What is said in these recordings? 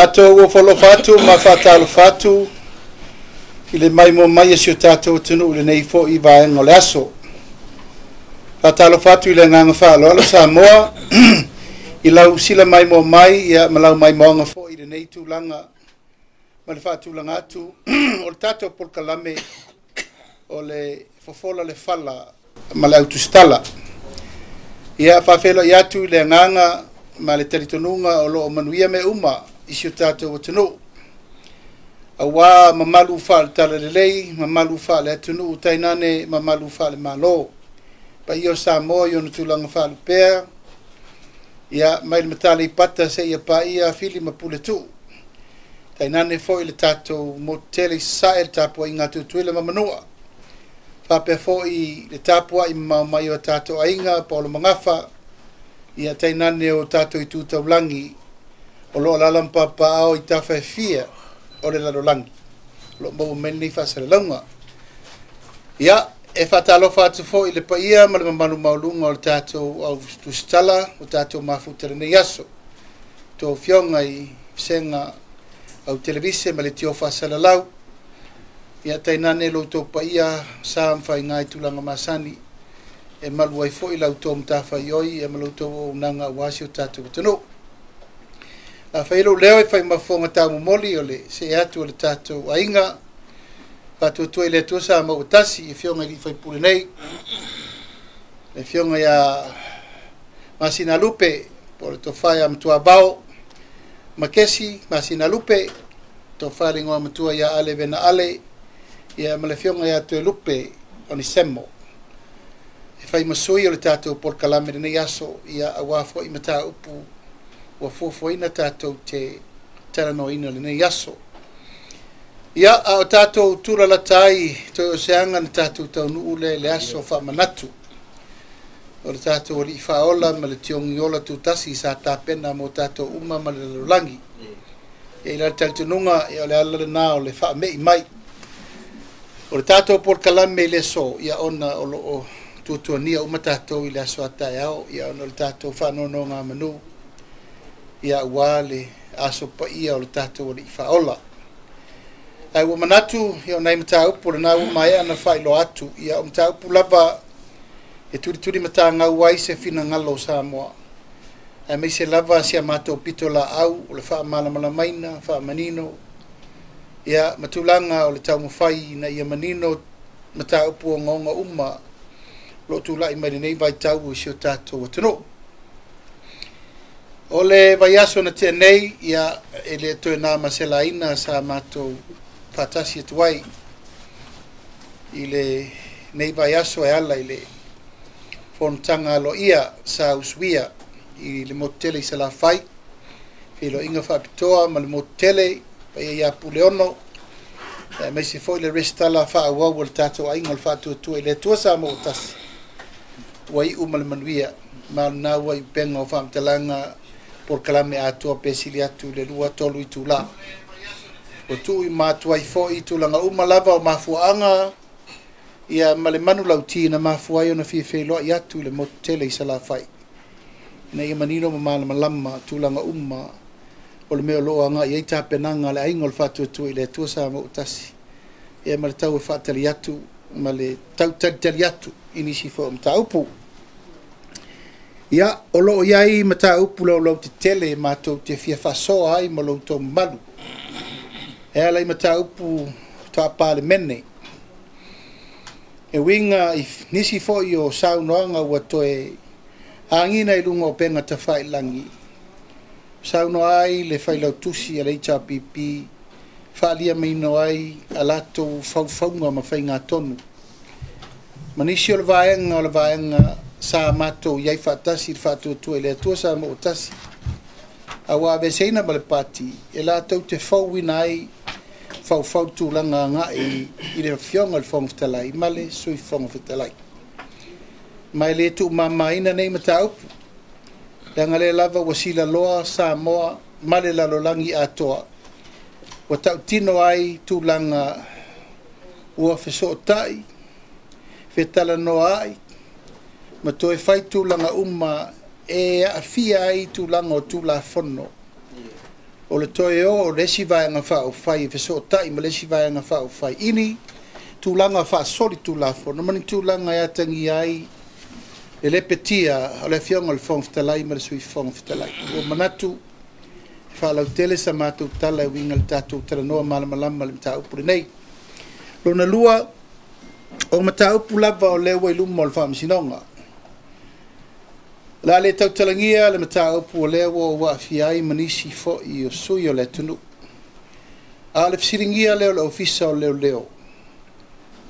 Matou ua ofo atu ma faatalofa atu i le maimoa mai a si o tatou atunuu i lenei foi vaega o le aso. Faatalofa atu i le agaga faaaloalo Samoa i lau sila maimoa mai ia ma lau maimoaga foi i lenei tulaga ma le faatulaga atu o le tatou polokalame o le Fofola le Fala ma le Autusitala. Ia faafeiloai atu i le agaga ma le talitonuga o lo o manuia mea uma i si o tatou atunuu, aua mamalu faale-talalelei, mamalu faale-atunuu, tainane mamalu faale-Malo. Paia o Samoa i ona tulaga faalupea, ia mai le Mataleipata seia paia Fili ma Puletuu, tainane foi le tatou motu tele i Sasae, le tapuaiga a Tutuila ma Manua, faapea foi le tapuai mamao mai o tatou aiga, Paolo Magafa, ia tainane o tatou itu taulagi o lo o alaala ma papaaao i tafa e fia o le lalolagi o lo o maua mai lenei faasalalauga. Ia, e faatalofa atu foi i le paia ma le mamalu maualuga o le tatou au tusitala o tatou mafuta i lenei aso. Tou afioga i vasega au televise ma leitio faasalalau, ia tainane lo outou paia sa ma faiga i tulaga masani e malu ai foi la outou matafaioi ia ma la outou auaunaga aua si o tatou atunuu. A fai lou leo e fai ma fofoga taumomoli o le see atu o le tatou aiga, faatuatua i le Atua Samoa ua tasi, afioga i alii faipule nei, le afioga ia Masinalupe po o le tofa ia Matuavao Makesi Masinalupe, tofa le igoa matua ia Ale Vena Ale, ia ma le afioga ia Toelupe Onisemo, e fai ma sui o le tatou polokalame lenei aso, ia aua foi mataupu ua fuafuaina tatou te talanoaina lenei aso. Ia, a o tatou tulalata ai toe o se aga na tatou taunuu lea i le aso faamanatu o le tatou Alii Faaola ma le Tiogiola Tutasi sa tapena mo tatou uma ma le lalolagi. E i la le talitonuga, ia o le ala lena o le faamei mai o le tatou polokalame i le aso, ia ona o lo o tuatuania uma tatou i le aso a taeao, ia ona o le tatou faanonogamanu, ia aua le aso paia o le tatou Alii Faaola. Ae ua manatu, ia o nai mataupu lena ua maea na faailoa atu, ia o mataupu lava e tulituli matagau ai se finagalo o Samoa, aemaise lava si a matou pito laau o le faamalamalamaina, faamanino, ia ma tulaga o le taumafai ina ia manino mataupu ogaoga uma o lo o tulai mai lenei vaitau i si o tatou atunuu. O le vaiaso na tea nei, ia e le toe na maselaina sa matou faatasi atu ai i lenei vaiaso e ala i le fonotaga aloaia sa usuia i le motu tele i Salafai, feiloaiga faapitoa ma le motu tele paia ia Puleono, aemaise foi le resitala faaauau o le tatou aiga o le Faatuatua i le Atua Samoa ua tasi, ua iu ma le manuia, ma o lena ua i upega o faamatalaga polokalame atoa pe sili atu le 2-3 itula. Ua tuu i matua ai foi tulaga uma lava o mafuaaga ia ma le manulauti na mafua ai ona fia feiloai atu i le motu tele i Salafai, ina ia manino ma malamalama tulaga uma o le mea o lo o agai ai tapenaga a le aiga o le Faatuatua i le Atua Samoa ua tasi, ia ma le tau e faatali atu ma le tau talitali atu i nisi foi o mataupu. Ia, o lo o i ai mataupu laulautetele matou te fia faasoa ai ma lo outou mamalu e ala i mataupu faa-Palemene, e uiga i nisi foi o saunoaga ua toe agina i luga o pega tafailagi, saunoa ai le failautusi a le HRPP, faaalia manino ai a latou faufauga ma faigatonu ma nisi o le vaega sa matou i ai faatasi i le Faatuatua i le Atua Samoa ua tasi, a ua aveseina ma le pati e latou te fauina ai faufau tulaga agai i le afioga i le Fofoga Fetalai ma le Sui Fofoga Fetalai. Ma e le tuumamaina nei mataupu, leaga lea lava ua silaloa Samoa ma le lalolagi atoa, ua tautino ai tulaga ua fesootai, fetalanoa ai, ma toe fai tulaga uma e aafia ai tulaga o Tulafono. O le toe o o le isi vaega faaupufai e fesootai ma le isi vaega faaupufai i ni tulaga faasolitulafono ma ni tulaga e atagia ai le lepetia o le Afioga i le Fofoga Fetalai ma le Sui Fofoga Fetalai. Ua manatu e faalautele sa matou tala e uiga i le tatou talanoa malamalama i le mataupu lenei. Lona lua, o mataupu lava o lea ua i luma o le Faamasinoga. O le a le tautalagia le mataupu o lea ua ou aafia ai ma nisi foi o sui o le atunuu. A o le fesiligia lea o le Ofisa o Leoleo,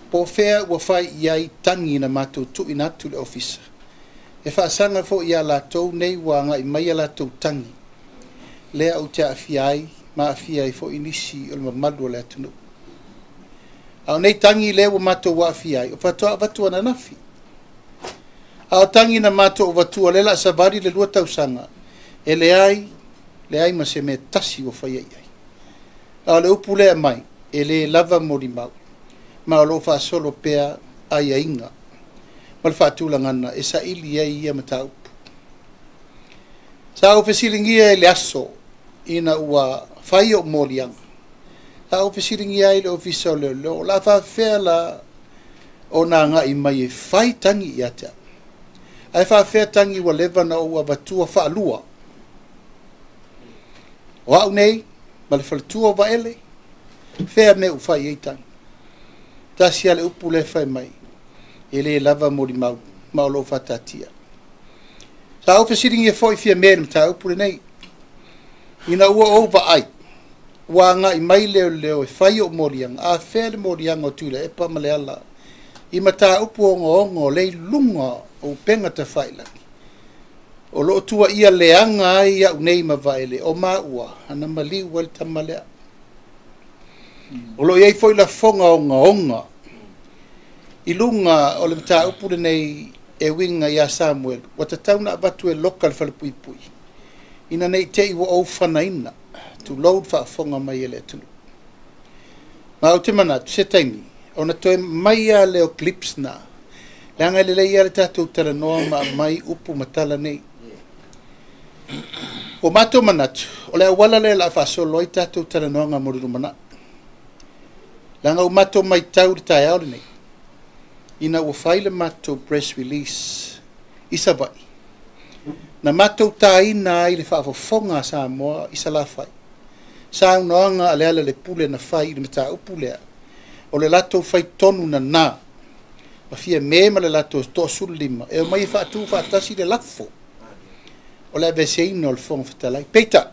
po o fea ua fai i ai tagi na matou tuuina atu i le Ofisa. E faasaga foi ia latou nei ua agai mai a latou tagi, lea ou te aafia ai ma aafia ai foi nisi o le mamalu o le atunuu. A o nei tagi lea ua matou aafia ai, o faatoa avatu ananafi. A o tagi na matou avatua lea o le a savali le 2 tausaga, e leai, leai ma se mea tasi ua faia i ai. A o le upu lea mai, e le lava molimau, ma o lo o faasolo pea aiaiga ma le faatulagaga e saili ai ia mataupu. Sa ou fesiligia i le aso ina ua fai ou moliaga, sa ou fesiligia ai le Ofisa o Leoleo, o le a faafefea la ona agai mai e fai tagi ia te au. Ae faafefea tagi ua leva na ou avatua faalua. O au nei, ma le faletua o Vaele, fea mea ua fai ai tagi. Tasi lava le upu lea fai mai, e le lava molimau, ma o lo o faataatia. Sa ou fesiligia foi Fiame i le mataupu lenei, ina ua ou vaai, ua agai mai leoleo e fai ou moliaga, a fea le moliaga o Tuilaepa ma Leala i mataupu ogaoga o lea i luga o upega tafailagi, o lo o tuuaia leaga ai au nei ma Vaele, o maua, ana maliu ai le tama lea. O lo o i ai foi lafoga ogaoga i luga o le mataupu lenei e uiga ia Samuel, ua tatau na avatu e loka le falepuipui, ina nei te i ua ou fanaina, tulou le faafofoga mai e le atunuu. Ma ou te manatu, se taimi, ona toe mai lava lea o clips na, leaga e lelei lava le tatou talanoa ma aumai upu ma tala nei. Ua matou manatu, o le auala lea o le a faasolo ai tatou talanoaga mo le lumanai. Leaga ua matou matau i le taeao lenei, ina ua fai le matou press release i Savaii, na matou taina ai le faafofoga a Samoa i Salafai, saunoaga a Lealailepule na fai i le mataupu lea, o le latou faitonu nana, ma Fiame ma le latou 35, e omai e faatu faatasi le lafo o le aveeseina o le Fofoga Fetalai. Peitai,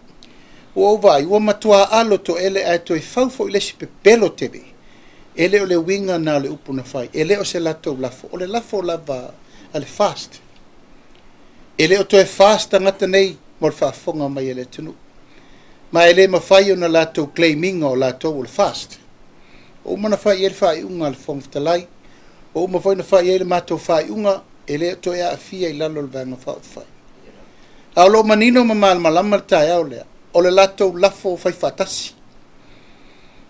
ua ou vaai, ua matua alo toele ae toe fau foi le isi pepelo tele. E le o le uiga na o le upu na fai, e le o se latou lafo, o le lafo lava a le FAST. E le o toe FAST tagata nei mo le faafofoga mai e le atunuu. Ma e le mafai ona latou claiminga o latou o le FAST. Ua uma na fai i ai le faaiuga a le Fofoga Fetalai, ua uma foi na fai i ai le matou faaiuga, e le o toe aafia i lalo o le Vaega Faaupufai. A o lo o manino ma malamalama le taeao lea, o le latou lafo fai faatasi.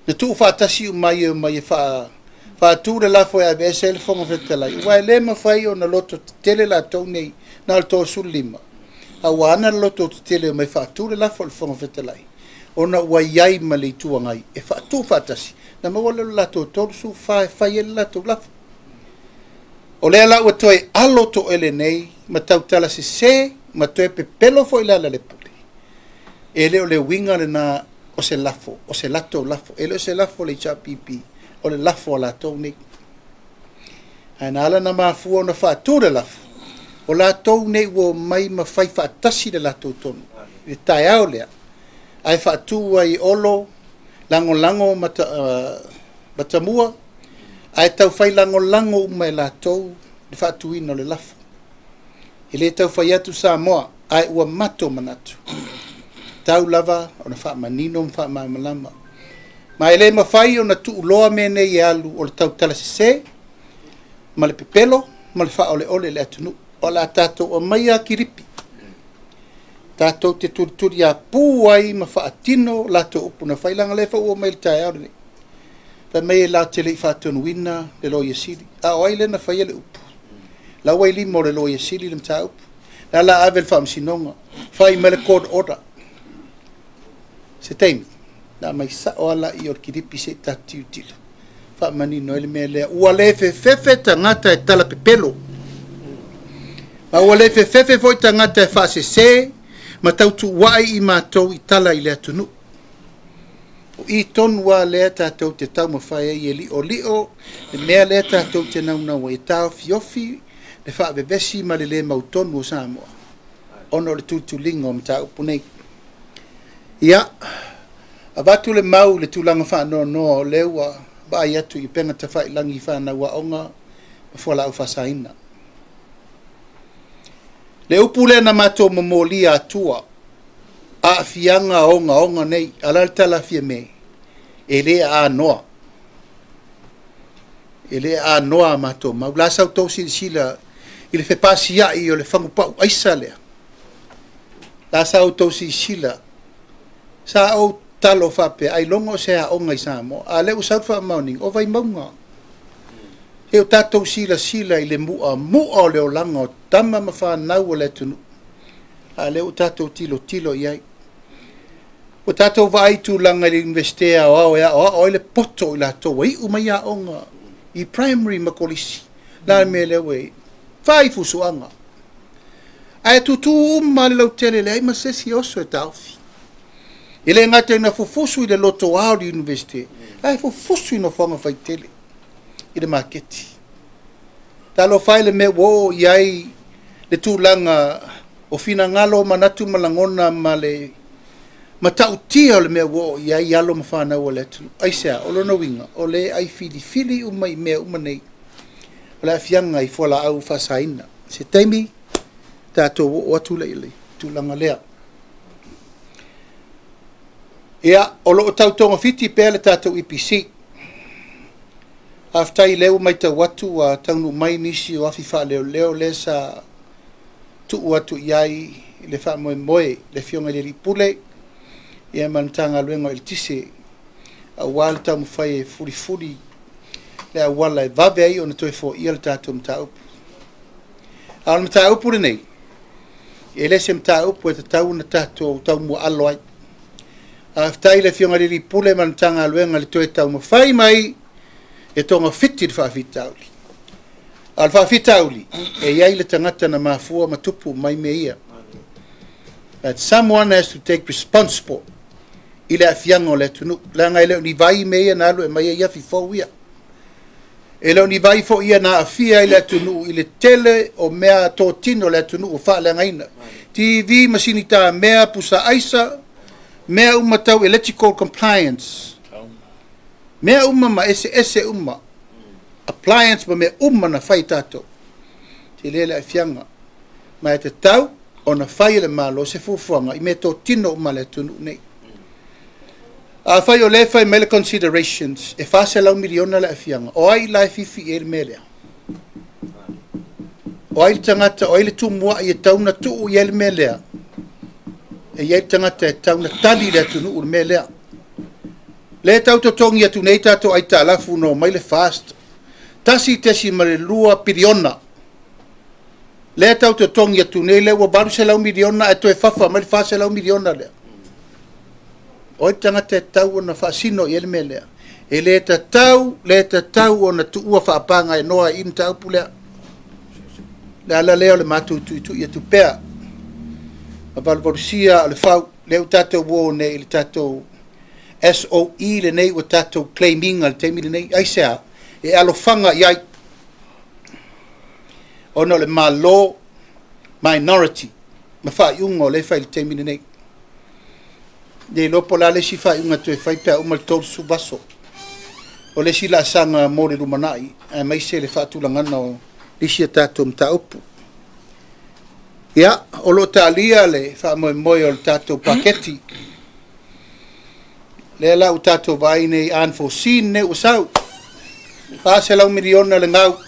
Na tuu faatasi uma ai e omai e faatu le lafo e aveese ai le Fofoga Fetalai, aua e le mafai ona loto tetele latou nei na o le 35, a ua ana le loto tetele e omai faatu le lafo i le Fofoga Fetalai, ona ua i ai ma le Itu Agai e faatu faatasi, na maua lea o le latou 34 e fai ai le latou lafo. O lea la ua toe alo toele nei ma tautala sese ma toe pepelo foi Lealailepule. E le o le uiga lena o se lafo, o se latou lafo. E le o se lafo a le HRPP, o le lafo a latou nei. Ae na ala na mafua ona faatu le lafo, o latou nei ua omai ma fai faatasi le latou tonu i le taeao lea, ae faatu ai Olo, lagolago Matamua, ae tau fai lagolago uma e latou le faatuina o le lafo. E le tau fai atu Samoa, ae ua matou manatu, tau lava ona faamanino ma faamalamalama. Ma e le mafai ona tuuloa mea nei e alu o le tautala sese, ma le pepelo, ma le faaoleole i le atunuu. O le a tatou aumaia kilipi, tatou te tulituli apū ai ma faatino latou upu na fai, leaga lea foi ua omai i le taeao lenei. Fai mai e latou te le i faatonuina le Loia Sili. A o ai lea na faia le upu? La ua i lima o le Loia Sili le mataupu. La la ave le faamasinoga, fai mai le court order. Se taimi, na mai sa'o ala i o le kilipi se i tatou tilotilo faamanino ai le mea lea. Ua le fefefe tagata e tala pepelo. Ma ua le fefefe foi tagata e faasese ma tautuua'i i matou i tala i le atunuu. O i tonu a lea tatou te taumafai ai e li'oli'o le mea lea tatou te naunau ai e taofiofi le faavevesi ma le lē mautonu o Samoa ona o le tulituliga o mataupu nei. Ia avatu le mau i le tulaga faanoanoa o lea ua vaai atu i upega tafailagi i fanau aoga ma fualaau faasaina. Le upu lea na matou momolia atua aafiaga ogaoga nei, a o le a le tala a Fiame? E lē aanoa, e lē aanoa a matou mau. La sa outou silasila i le fepasia'i o le fagupa'u aisa lea. La sa outou silasila sa ou talo faapea ailoga o se aoga i Samoa, a lea ua sau le faamaoniga o Vaimauga. E o tatou silasila i le mu'amu'a o le olaga o tama ma fanau o le atunuu, a lea ua tatou tilotilo i ai. Ua tatou vaai i tulaga i le Iunivesite Aoao e aoao ai le poto o i latou ua iu mai aoga i primary ma kolisi. La le mea lea ua i ai? Fai fusuaga. Ae tutū uma le lautele, leai ma se isi e oso e taofi. E le gata ina fufusu i le lotoa o le Iunivesite, ae fufusu i nofoaga faitele i le maketi. Talofa e i le mea ua oo i ai le tulaga o finagalo, manatu ma lagona ma le matautia o le mea ua oo i ai alo ma fanau a le atunuu. Aisea? O lona uiga, o lea e ai filifili uma i mea uma nei o le aafiaga i fualaau faasaina. Se taimi tatou oo atu lea i le tulaga lea. Ia, o lo o tau togafiti pea le tatou EPC. Faafetai lea ua matau atu ua taunuu mai nisi o afi faaleoleo lea sa tuu atu i ai le faamoemoe le Afioga i le Alii Pule ia ma le Matagaluega o Eletise aua le taumafai e fulifuli le auala e vave ai ona toe foia le tatou mataupu. A o le mataupu lenei, e le se mataupu e tatau ona tatou taumuaalo ai. Faafetai i le Afioga i le Alii Pule ma le Matagaluega i le toe taumafai mai e togafiti le faafitauli. A o le faafitauli, e i ai le tagata na mafua ma tupu mai mea ia. That someone has to take responsible i le aafiaga o le atunuu. Leaga e le o ni vai mea ia na alu e mai ai afi fou ia. E le o ni vai foi ia na aafia ai le atunuu i le tele o mea totino o le atunuu ua faaleagaina. TV, masini tamea, pusa aisa, mea uma tau electrical compliance. Mea uma ma eseese uma. Appliance ma mea uma na fai tatou. Tele le aafiaga. Ma e tatau ona fai e le Malo se fuafuaga i mea totino uma a le atunuu nei. Afai o lea e fai mai le considerations e $400 miliona le aafiaga, o ai la e fifi i ai le mea lea? O ai le tagata, o ai le tumuai e tau na tuu i ai le mea lea? E i ai le tagata e tau na tali le atunuu le mea lea. Lea tau totogi atu nei tatou aitalafu na omai le FAST 1.2 piliona. Lea tau totogi atu nei lea ua $800 miliona ae toe fafa mai le $400 miliona lea. O ai le tagata e tau ona faasino i ai le mea lea? E le tatau, le tatau ona tuua faapagaenoa i mataupu lea. Le ala lea o le matou tuitui atu pea. Ma valuvalusia o le fau, lea ua tatou o nei i le tatou SOE lenei ua tatou claiminga le taimi lenei. Aisea? E alofaga i ai. Ona o le Malo minority ma faaiuga o lea e fai i le taimi lenei. Le iloa po o le a le isi faaiuga toe fai pe a uma le 30 aso. O le isi laasaga mo le lumanai, aemaise le faatulagaga o nisi a tatou mataupu. Ia, o lo o talia le faamoemoe o le tatou paketi. Lea la ua tatou vaai nei unforeseen nei ua sau. $400 miliona le gau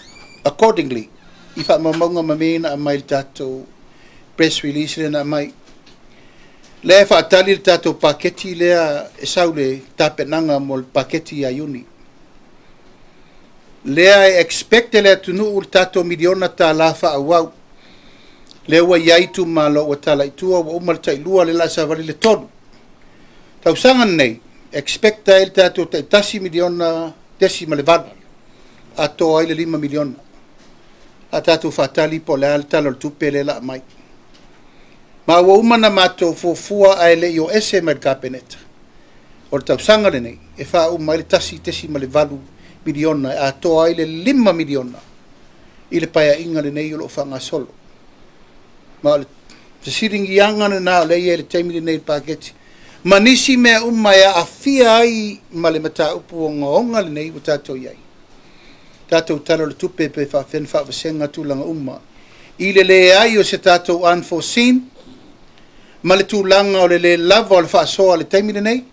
accordingly i faamaumauga ma mea na aumai le tatou press release lea na aumai. Lea e faatali le tatou paketi lea e sau le tapenaga mo le paketi ia Iuni. Lea e expect le atunuu le tatou miliona tala faaauau. Lea ua i ai itumalo ua tala i tua, ua uma le tailua, lea la savali le 3. Tausaga lenei, expect ai le tatou tai $1 miliona tesi ma le 8, atoa ai le $5 miliona. A tatou faatali po o le a le tala o le tupe lea la mai. Ma ua uma na matou fuafua ae le i o ese mai le Kapeneta. O le tausaga lenei, e faauma ai le 1.8 miliona e atoa ai le $5 miliona i le paeaiga lenei o loo faagasolo. Ma o le fesiligiaga lena o lea e i ai i le taimi lenei i le paketi. Ma nisi mea uma e aafia ai ma le mataupu ogaoga lenei ua tatou i ai. Tatou tala o le tupe pe faafefea ona faavasega tulaga uma. I le leai o se tatou unforeseen ma le tulaga o le le lava o le faasoa i le taimi lenei,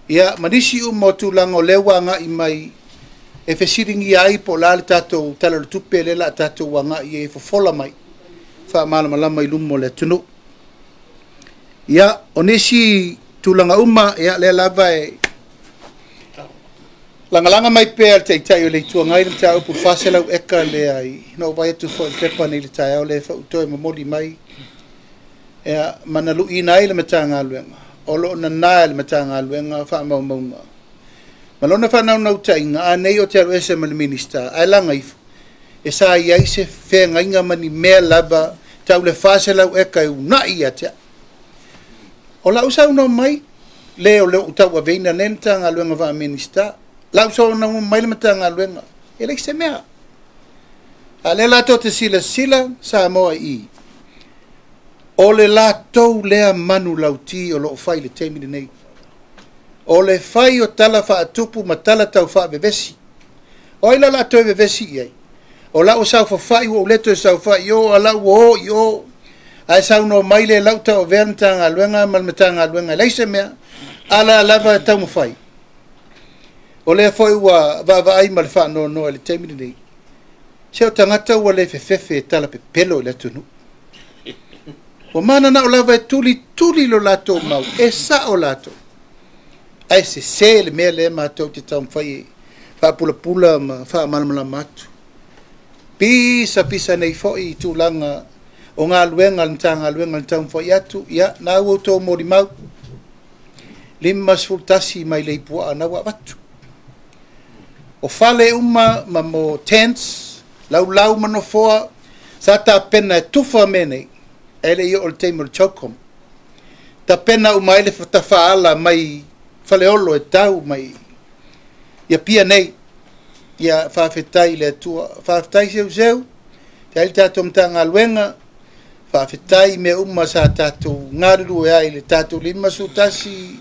ia ma nisi uma o tulaga o lea ua agai mai e fesiligia ai po o le a le tatou tala o le tupe lea o le a tatou agai i ai e fofola mai faamalamalama i luma o le atunuu. Ia, o nisi tulaga uma, ia lea lava e lagalaga mai pea le Taitai o le Itu Agai le mataupu 400 eka lea i na ou vaai atu foi i le pepa nei i le taeao lea foi ua toe momoli mai, ia, ma na luiina ai le Matagaluega o lo o nana e le Matagaluega faamaumauga. Ma lona faanaunautaiga, a nei o te alu ese ma le Minisita, ae laga ifo, e sa i ai se feagaiga ma ni mea lava tau le 400 eka e unai ia te au. O lau saunoa mai, le o lou tauaveina nei le Matagaluega faa-Minisita, lau saunoa mai le Matagaluega, e leai se mea. A lea latou te silasila Samoa i i, o le latou lea manulauti o loo fai i le taimi lenei. O le fai o tala faatupu ma tala tau faavevesi. O ai la toe vevesi i ai? O lau saofafai ua ou le toe saofai o, a lau o i o. Ae saunoa mai le lau tauavea le Matagaluega ma le Matagaluega e leai se mea, ala lava e taumafai. O lea foi ua vaavaai ma le faanoanoa i le taimi lenei. Se o tagata ua le fefefe e tala pepelo i le atunuu. Ua mananao lava e tulituli lo latou mau, e sao latou. Ae sese le mea lea matou te taumafai e faapulapula ma faamalamalama atu. Pisa pisa nei foi i tulaga o galuega a le Matagaluega le taumafai atu, ia, na ua outou molimau, 51 mai le puaa na ua avatu. O fale uma ma mo tents, laulau ma nofoa, sa tapena e tufa mea nei, e le i oo le taimi o le CHOGM. Tapena uma ai le tafaala mai Faleolo e tau mai ia pia nei. Ia faafetai i le Atua, faafetai seuseu, te ai le tatou Matagaluega, faafetai mea uma sa tatou galulue ai le tatou 51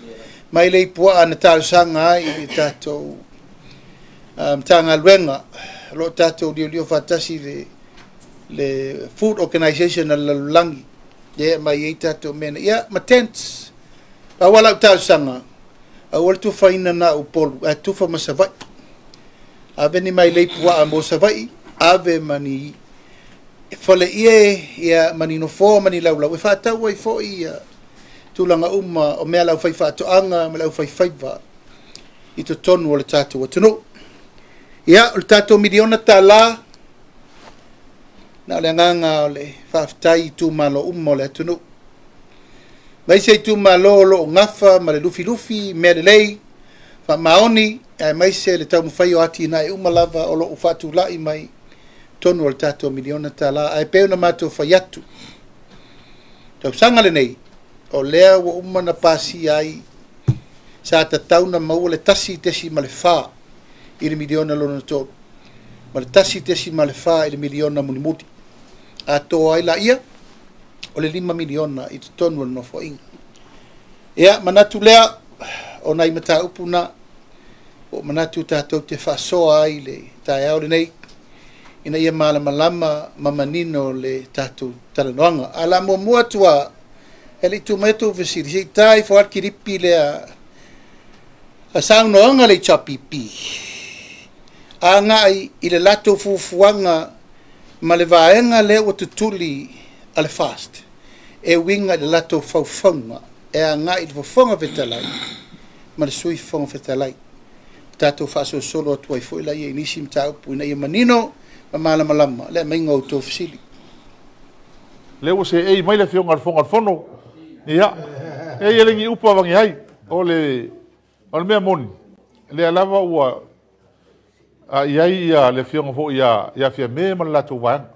mai le ipuaa na talosaga ai i le tatou Matagaluega. O lo o tatou liolio faatasi le Food Organization a le lalolagi, lea e aumai ai tatou mea nei. Ia, ma tents. Pau lava lau talosaga, aua le tufaina na o Upolu, ae tufa ma Savaii. Ave ni mailei puaa mo Savaii, ave ma ni faleie, ia, ma ni nofoa ma ni laulau, e faatau ai foi ia tulaga uma o mea lau fai faatoaga ma lau fai faiva i totonu o le tatou atunuu. Ia, o le tatou $1 miliona, na o le agaga o le faafetai i itumalo uma o le atunuu. Mai se itumalo o lo o gafa ma le lufilufi, mea lelei, faamaoni, aemaise le taumafai o atinae uma lava o lo o faatulai mai tonu o le tatou $1 miliona. Ae pei ona matou fai atu, tausaga lenei, o lea ua uma na pasia ai, sa tatau na maua le 1.4 i le miliona lona tolu, ma le 1.4 i le miliona mulimuli. Atoa ai laia, o le $5 miliona i totonu o le nofoaiga. Ia, manatu lea, o nai mataupu na, o manatu tatou te faasoa ai le taeao lenei, ina ia malamalama ma manino le tatou talanoaga. A la muamua atu a, e le i tu mai atu fesili, se i ta ifo lava le kilipi lea, a saunoaga le HRPP, agai i le latou fuafuaga ma le vaega lea ua tutuli a le FAST, e uiga i le latou faufauga, e agai i le Fofoga Fetalai ma le Sui Fofoga Fetalai. Tatou faasolosolo atu ai foi laia i nisi mataupu ina ia manino ma malamalama le aumaiga o outou fesili. Lea ua seei mai le Afioga i le Fofoga o le Fono. Ia, e i le ni upu avagi ai. O le mea moni, lea lava ua i ai ia le afioga foi ia Fiame ma le latou vaega.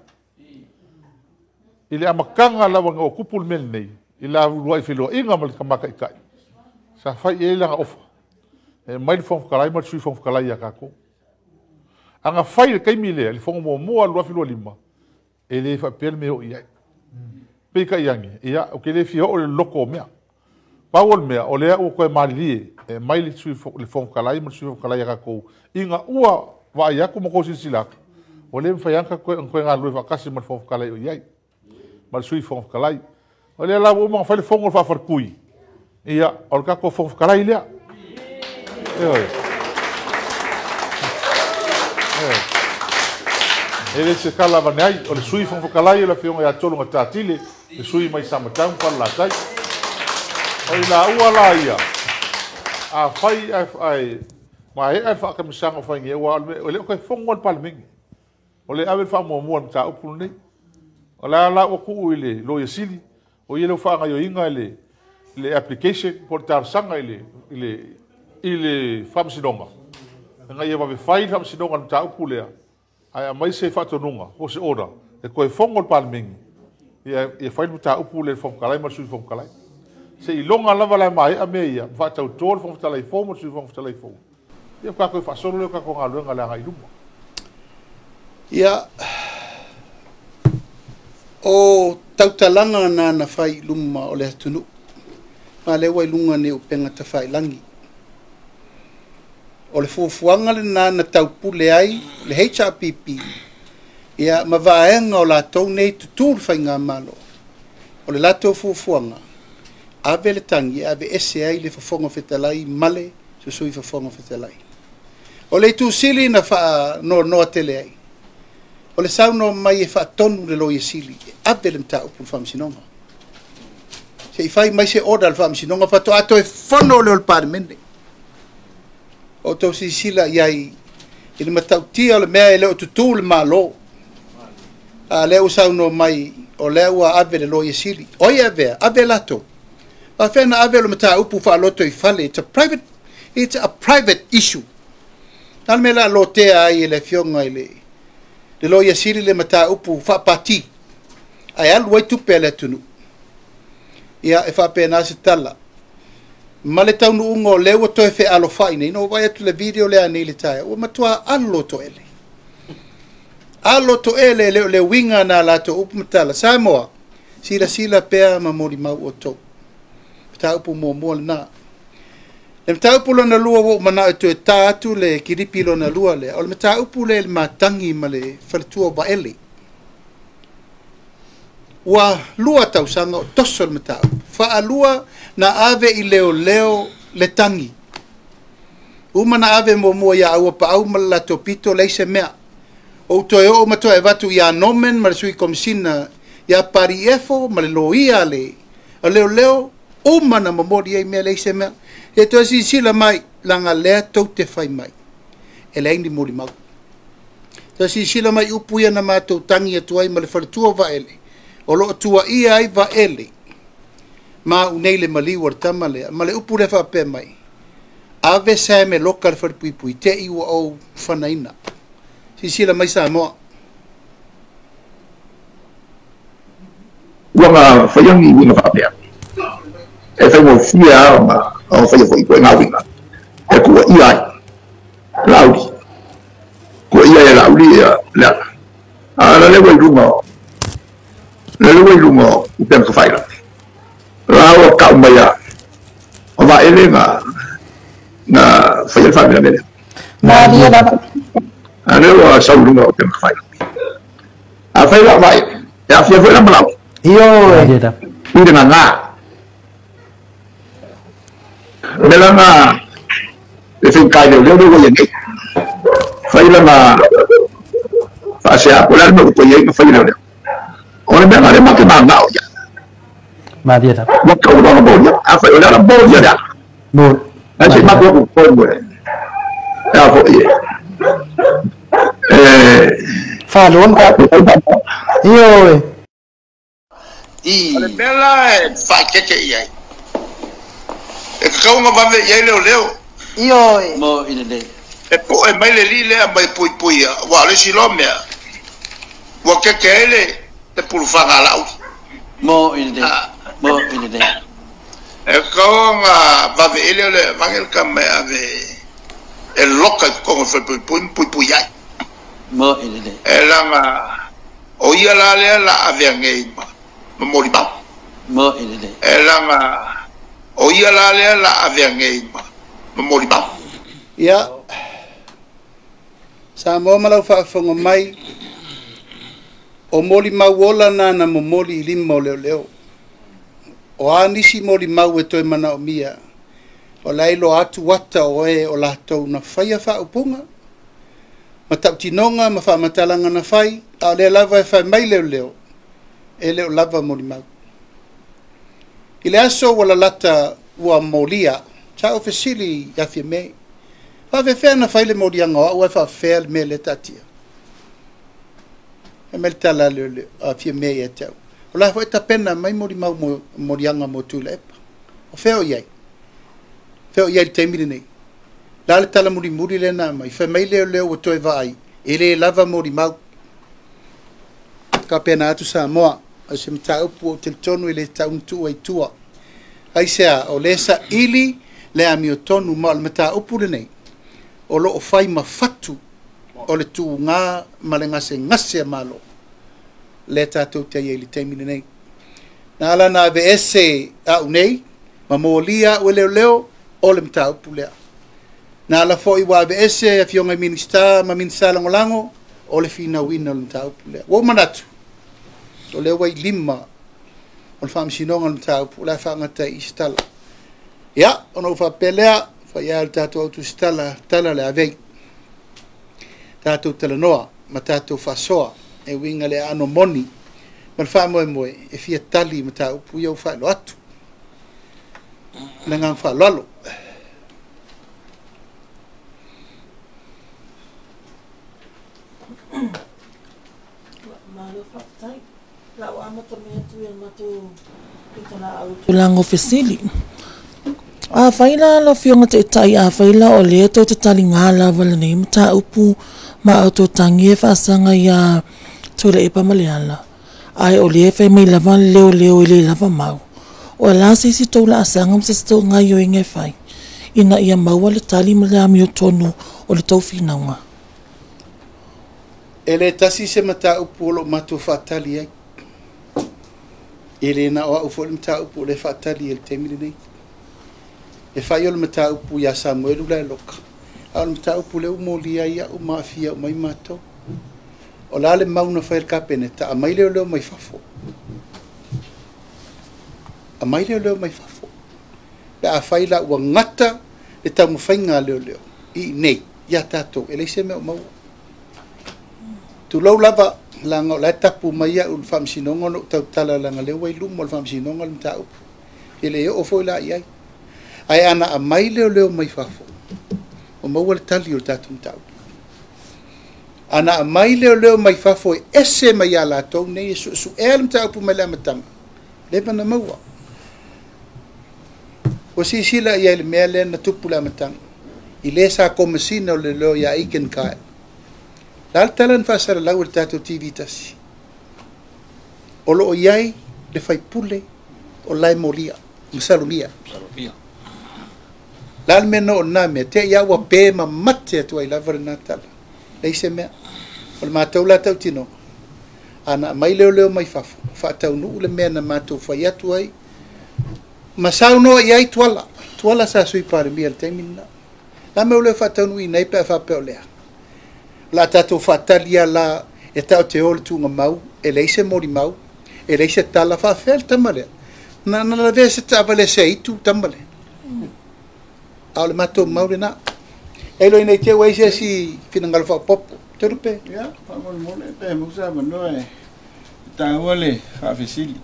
I le amataga lava na ua tupu le mea lenei, i la uluai feloaiga ma le Tama Taitai, sa fai i ai lana ofa, e aumai le Fofoga Fetalai ma le Sui Fofoga Fetalai ia tatou. A na fai le taimi lea, le fono muamua 2025, e le faapea le mea o i ai. Peitai ane, ia, ou te le fia oo i le loloto o mea. Pau o le mea, o lea ua toe malilie, e aumai le Fofoga Fetalai ma le Sui Fofoga Fetalai ia tatou, ina ua vaai atu ma toe silasila atu, ua le mafai lava ona toe galulue faatasi ma le Fofoga Fetalai o i ai, ma le Sui Fofoga Fetalai. O lea la ua uma ona fai le fono o le faafaletui, ia, o le tatou Fofoga Fetalai lea. E le se tala avane ai, o le Sui Fofoga Fetalai o le afioga ia Tologatatile, le sui mai Samatau ma Falelatai. O i laua la ia, a fai ae maea le faakamisaga o fai nei, aua o le o toe fono le Palemene. O le ave le faamuamua le mataupu lenei. O la la ua tuu i le Loia Sili, o ia lea ua faagaoioiga le application po o le talosaga i le faamasinoga. Ina ia vave fai le faamasinoga i le mataupu lea, ae aumai se faatonuga po o se order e toe fono le Palemene, ia fai le mataupu lea i le Fofoga Fetalai ma le Sui Fofoga Fetalai. Se iloga lava la maea mea ia, faatauto le Fofoga Fetalai fou ma le Sui Fofoga Fetalai fou. Ia tatou faasolo lea o tatou galuega le agai i luma. Ia, o tautalaga na na fai i luma o le atunuu, ma lea ua i luga nei o upega tafailagi. O le fuafuaga lena na taupule ai le HRPP, ia ma vaega o latou nei tutū le faigamalo. O le latou fuafuaga, ave le tagi, ave ese ai le Fofoga Fetalai ma le Sui Fofoga Fetalai. O le itusili na faanoanoa tele ai, o le saunoa mai e faatonu le Loia Sili, e ave le mataupu i le faamasinoga. Se i fai mai se order le faamasinoga, faatoa toe fono lea o le Palemene. O tou silasila i ai i le matautia o le mea e le o tutū le Malo. A lea ua saunoa mai, o lea ua ave le Loia Sili. O ai e avea? Ave latou. Faafefea na ave o le mataupu faaloto i fale. It's a private issue. Na le mea la lotea ai e le afioga i le Loia Sili le mataupu faapati. Ae alu ai tupe a le atunuu. Ia, e faapena se tala. Ma le taunuuga o lea ua toe fealofai nei, na ou vaai atu le video lea nei le taeao, ua matua alo toele. Alo toele le o le uiga na latou upu ma tala. Samoa, silasila pea ma molimau outou. Mataupu muamua lena. Le mataupu lona lua ua ou manao e toe ta atu le kilipi lona lua lea. O le mataupu lea i le matagi ma le faletua o Vaele. Ua lua tausaga o toso le mataupu. Faalua na ave i leoleo le tagi. Uma na ave muamua ia aua paau ma le latou pito leai se mea. O toe oo ma toe avatu ia Norman ma le Sui Komisina ia Pariefo ma le loia le leoleo, uma na momoli ai mea leai se mea. E toe silasila mai, laga lea tou te fai mai, e leai ni molimau. Toe silasila mai upu ia na matou tagi atu ai ma le faletua o Vaele, o loo tuaia ai Vaele, ma unei le maliu o le tama lea, ma le upu lea faapea mai, ave sa me loka le falepuipui, te i ua ou fanaina. Silasila mai Samoa. Ua nga whaiangi winga whapea. E whai mo whia o whaia fo i koe ngā winga. E kua ia ai. Lauri. Kua ia e lauri e lea. A la lewa i runga. La lewa i runga u pēnga whaira. La o kau mai a. O wā ele ngā whaia whamina mele. Nā ria lava. A lewa sau runga o pēnga whaira. A whai la wai. E a whia fo e la malau. Io. I renga ngā. Le langa le whinkai leo leo leo nei. Whai langa whaasea po le arima upo iei ma whai leo leo. O le mea ngā le mate mā ngā o ia. Mā ria lava. Waka o lana bōria. A whai o le ana bōria lea. Mō. Ai se matu aku kōmu e. E a fo ie. E... Whāloa. Io. O le mea la e whaitete i ai. E tatau ona vave i ai leoleo. Ioe. Mo i lelei. E po'e mai le alii lea ma e puipuia, aua o le isi loa mea, ua keke ai le pulufaga a Laauli. Mo i lelei. Mo i lelei. E tatau ona vave i ai leoleo e avane le tama e ave e loka i totonu o le falepuipui ma puipui ai. Mo i lelei. E leaga o ia la lea la avea nei ma molimau. Mo i lelei. E leaga o ia la lea la avea nei ma molimau. Ia, Samoa ma lau faafofoga mai, o molimau ola na na momoli i lima o leoleo. O a nisi molimau e toe manaomia, o la e iloa atu ata o e o latou na faia faaupuga, ma tautinoga ma faamatalaga na fai, a o lea lava e fai mai leoleo, e le o lava molimau. I le aso ua lalata ua molia, sa ou fesili ia Fiame, faafefea na fai le moliaga o au ae faafefea le mea lea taatia. E mai le tala a leoleo, a Fiame ia te au. O la foi tapena mai molimau mo moliaga mo Tuilaepa. O fea o i ai? Fea o i ai i le taimi lenei? La le tala mulimuli lea na aumai, fai mai leoleo ua toe vaai, e le lava molimau. Faapena atu Samoa, o se mataupu ua ou talitonu e le tatau ona tuua i tua. Aisea, o lea saili le amiotonu ma o le mataupu lenei, o lo o fai ma fatu o le tuuga ma le gasegase a Malo lea tatou te ai i le taimi lenei. Na ala na aveese au nei, ma molia au e leoleo o le mataupu lea. Na ala foi ua aveese afioga i Minisita ma Minisita Lagolago o le finauina o le mataupu lea. Ua ou manatu, o lea ua i lima o le faamasinoga o le mataupu, o le a faagata ai i se tala. Ia, ona ou faapea lea, fai lava o le tatou autusitala, tala le avei. Tatou talanoa ma tatou faasoa e uiga le aano moni ma le faamoemoe e fia tali mataupu ia ua faailoa atu. Le agaga faaaloalo. Malo faafetai. La ua amata mai atu i le matou pitolaau i tulaga o fesili. Afai la lau Afioga Taitai, afai la o lea tou te taliga lava lenei mataupu ma outou tagi e faasaga ia Tuilaepa ma Leala, ae o lea e fai mai lava le leoleo e le lava mau, o le a se isi tou laasaga ma se isi tou gaoioiga e fai ina ia maua le tali ma le amiotonu o le tou finauga? E le tasi se mataupu o lo o matou faatali ai. E le na o au foi le mataupu o lea faatali ai i le taimi lenei. E fai o le mataupu ia Samuelu la e loka, a o le mataupu lea ua molia ai au ma aafia uma ai matou. O le a le mau na fai e le Kapeneta, aumai leoleo mai fafo. Aumai leoleo mai fafo. Pe a fai la ua gata le taumafaiga a leoleo i inei ia tatou, e leai se mea o maua. Tulou lava, leaga o la e tapu mai au i le faamasinoga ona ou tautala leaga o lea ua i luma o le faamasinoga le mataupu. E le oo foi la i ai. Ae ana aumai leoleo mai fafo, ua maua le tali o le tatou mataupu. Ana aumai leoleo mai fafo e ese mai ia latou nei e suesuea le mataupu mai le amataga, leva na maua. Ua silasila i ai i le mea lea na tupu i le amataga, i le sa komesina o leoleo ia Aiken Kyle. O le a le tala na faasalalau e le tatou TV tasi? O lo o i ai le faipule o la e molia, ma salomia. O le a le mea na oo i lena mea? Te i lava ua pe ma mate atu ai lava lena tala. Leai se mea. O le matou la tautinoga, ana aumai leoleo mai fafo, faataunuu le mea na matou fai atu ai, ma saunoa i ai Tuala. Tuala sa Sui Palemia i le taimi lena. O le a mea ua le faataunuuina ai pe a faapea o lea? O le a tatou faatali lava la e tatou te o i le tuugamau, e leai se molimau, e leai se tala, faafefea le tama lea? Na na lavea se taavale a Seaitu le tama lea. A o le matou mau lena. E iloa ina i te i ua i ai se isi finagalo faaopoopo. Toelupe. Ia, faamolemole pe maua se avanoa e taua le faafesili.